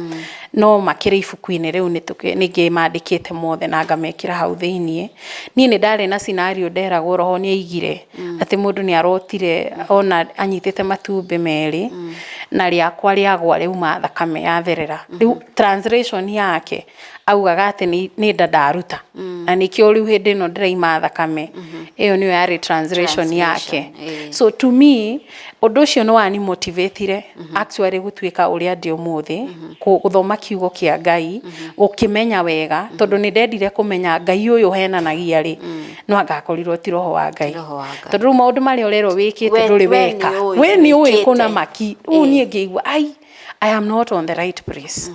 no makĩrĩ ibuku-inĩ rĩu nĩ ngĩmandĩkĩte mothe na ngamekĩra hau thĩiniĩ. Niĩ nĩ ndarĩ na scenario nderagwo roho nĩ aigire atĩ mũndũ nĩ arotire ona anyitĩte matumbĩ merĩ na rĩakwa rĩagwa rĩauma thakame yatherera. Rĩu translation yake augaga atĩ nĩ nda ndaruta na nĩkĩo rĩu hĩndĩ ĩno ndĩraima thakame. Ĩyo nĩyo yarĩ translation yake. So to me ũndũ ũcio nĩ wani motivatire actually gũtuĩka ũrĩa ndĩ ũmũthĩ, gũthoma kiugo kĩa Ngai, gũkĩmenya wega, tondũ nĩ ndendire kũmenya Ngai ũyũ ũhenanagia rĩ, no angakorirwo ti roho wa Ngai. Ti roho wa Ngai. Tondũ rĩu maũndũ marĩa ũrerwo wĩkĩte ndũrĩ we weka. Nĩũĩ we nĩ ũĩ wĩkĩte. Kũna maki rĩu niĩ ngĩigua ai I am not on the right place,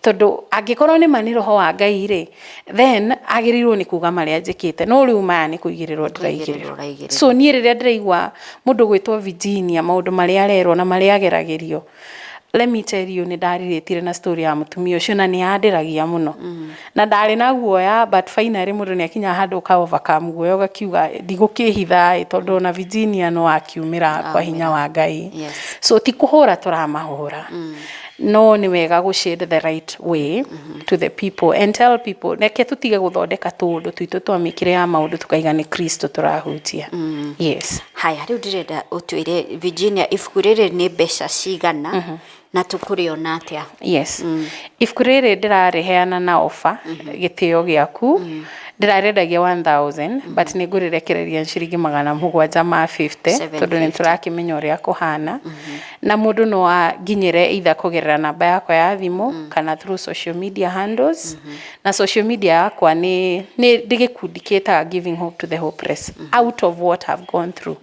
tondũ angĩkorwo nĩ ma nĩ roho wa Ngai rĩ, then agĩrĩirwo nĩ kuga marĩa njĩkĩte, no rĩu maya nĩ kũigĩrĩrwo ndĩraigĩrĩrwo. Ũraigĩrĩrwo. So niĩ rĩrĩa ndĩraigua mũndũ gwĩtwo Virginia, maũndũ marĩa arerwo na marĩa ageragĩrio, let me tell you, nĩ ndarirĩtire na story ya mũtumia ũcio na nĩ yandĩragia mũno na ndarĩ na guoya, but finally mũndũ nĩ akinya handũ ũka overcome guoya, ũgakiuga ndigũkĩhitha ĩ, tondũ ona Virginia no akiumĩra kwa hinya wa Ngai. So ti kũhũra tũramahũra. No nĩ wega gũ shade the right way to the people and tell people, reke tũtige gũthondeka tũũndũ twitũ twa mĩkĩre ya maũndũ tũkaiga nĩ Kristo tũrahutia. Yes. Haya, rĩu ndĩrenda ũtwĩre Virginia, ibuku rĩrĩ nĩ mbeca cigana na tũkũrĩona atĩa? Yes. Ibuku rĩrĩ ndĩrarĩheana na offer, gĩtĩo gĩaku. Ndĩrarĩendagia 1000, but nĩ ngũrĩrekereria ciringi 750, tondũ nĩ 750. Tũrakĩmenya ũrĩa kũhana. Na mũndũ no anginyĩre either kũgerera namba yakwa ya thimũ kana through social media handles. Na social media yakwa nĩ ndĩ gĩkundi kĩtaga Giving Hope to the Hopeless, out of what I've gone through.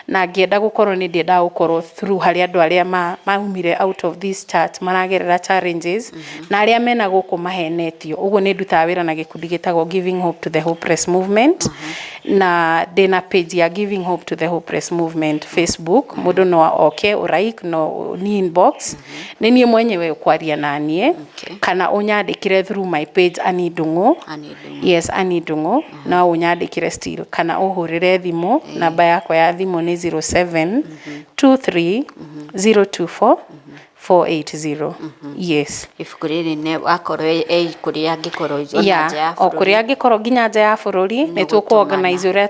Na ngĩenda gũkorwo, nĩ ndiendaga gũkorwo through harĩ andũ arĩa maumire out of this church maragerera challenges na arĩa mena gũkũ mahenetio. Ũguo nĩ ndutaga wĩra na gĩkundi gĩtagwo Giving Hope to the Hopeless Movement, na ndĩna page ya Giving Hope to the Hopeless Movement Facebook. Mũndũ no oke ũraik no ni inbox, nĩ niĩ mwenyewe ũkwaria na niĩ, kana ũnyandĩkĩre through my page, Annie Ndung'u. Annie Ndung'u. Yes, Annie Ndung'u. No ũnyandĩkĩre still kana ũhũrĩre thimũ. Namba yakwa ya thimũ nĩ 07 23 024 480. Yes. Ibuku rĩrĩ nĩ wakorwo e kũrĩa angĩkorwo, ona nja ya o bũrũri. Kũrĩa angĩkorwo, nginya nja ya bũrũri, nĩ tũkũ-organize ũrĩa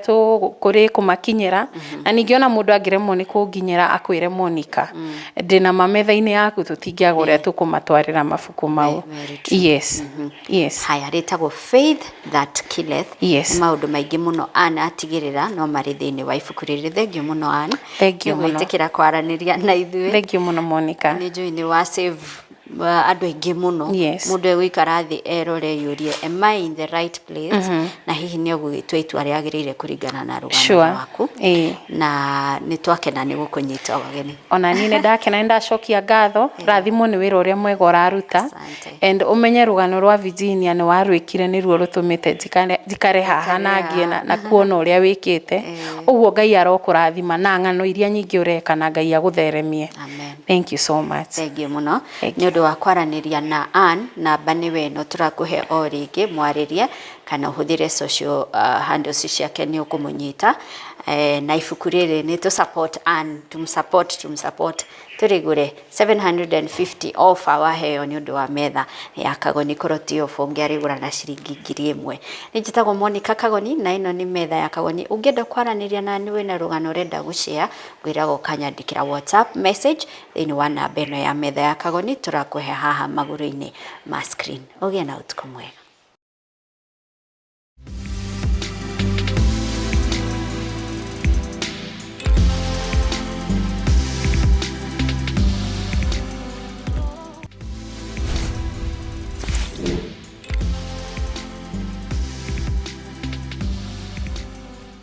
kũrĩ kũmakinyĩra. Na ningĩ ona mũndũ angĩremwo nĩ kũnginyĩra, akwĩre Monica ndĩna ma metha-inĩ yaku, tũtingĩaga ũrĩa tũkũmatwarĩra mabuku mau. Very true. Yes. Haya, rĩtagwo Faith That Killeth. Yes. Nĩ maũndũ maingĩ mũno Ann atigĩrĩra no marĩ thĩinĩ wa ibuku rĩrĩ. Thengiũ mũno, Ann, Thengiũ nĩ mũno. gwĩtĩkĩra kwaranĩria na ithuĩ. Thank you mũno, Monica. Nĩ njũĩ nĩ wa save andũ aingĩ mũno. Mũndũ egũikara thĩ erore yũrie, "Am I in the right place?" Na hihi nĩ ũgũgĩtua itua rĩagĩrĩire kũringana na rũgano rwaku. Na nĩ twakena nĩ gũkũnyita ũgeni. Ona niĩ nĩ ndakena, nĩ ndacokia ngatho. Rathimwo nĩ wĩra ũrĩa mwega ũraruta. Asante. And ũmenye rũgano rwa Virginia nĩ warwĩkire, nĩruo rũtũmĩte njikare haha na ngĩe na kuona ũrĩa wĩkĩte. Ũguo Ngai arokũrathima na ng'ano iria nyingĩ ũreka, na Ngai agũtheremie. Amen. Thank you so much. Thengiũ mũno Thank nĩ ũndũ wa kwaranĩria na Ann. Namba nĩwe ĩno tũrakũhe o rĩngĩ, mwarĩrie kana ũhũthĩre social handles ciake, nĩ ũkũmũnyita. Na ibuku rĩrĩ nĩ tũ support Ann, tumsupport, tumsupport, tũrĩgũre 750. Offer waheo nĩ ũndũ wa Metha ya Kagoni, korwo ti off ũngĩarĩgũra na ciringi 1000. Nĩ njĩtagwo Monica Kagoni na ĩno nĩ Metha ya Kagoni. Ũngĩenda kwaranĩria na niĩ, wĩna rũgano ũrenda gũshare, ngwĩraga ũkanyandĩkĩra WhatsApp message thĩinĩ wa namba ĩno ya Metha ya Kagoni tũrakũhe haha magũrũ-inĩ ma screen. Ũgĩe na ũtukũ mwega.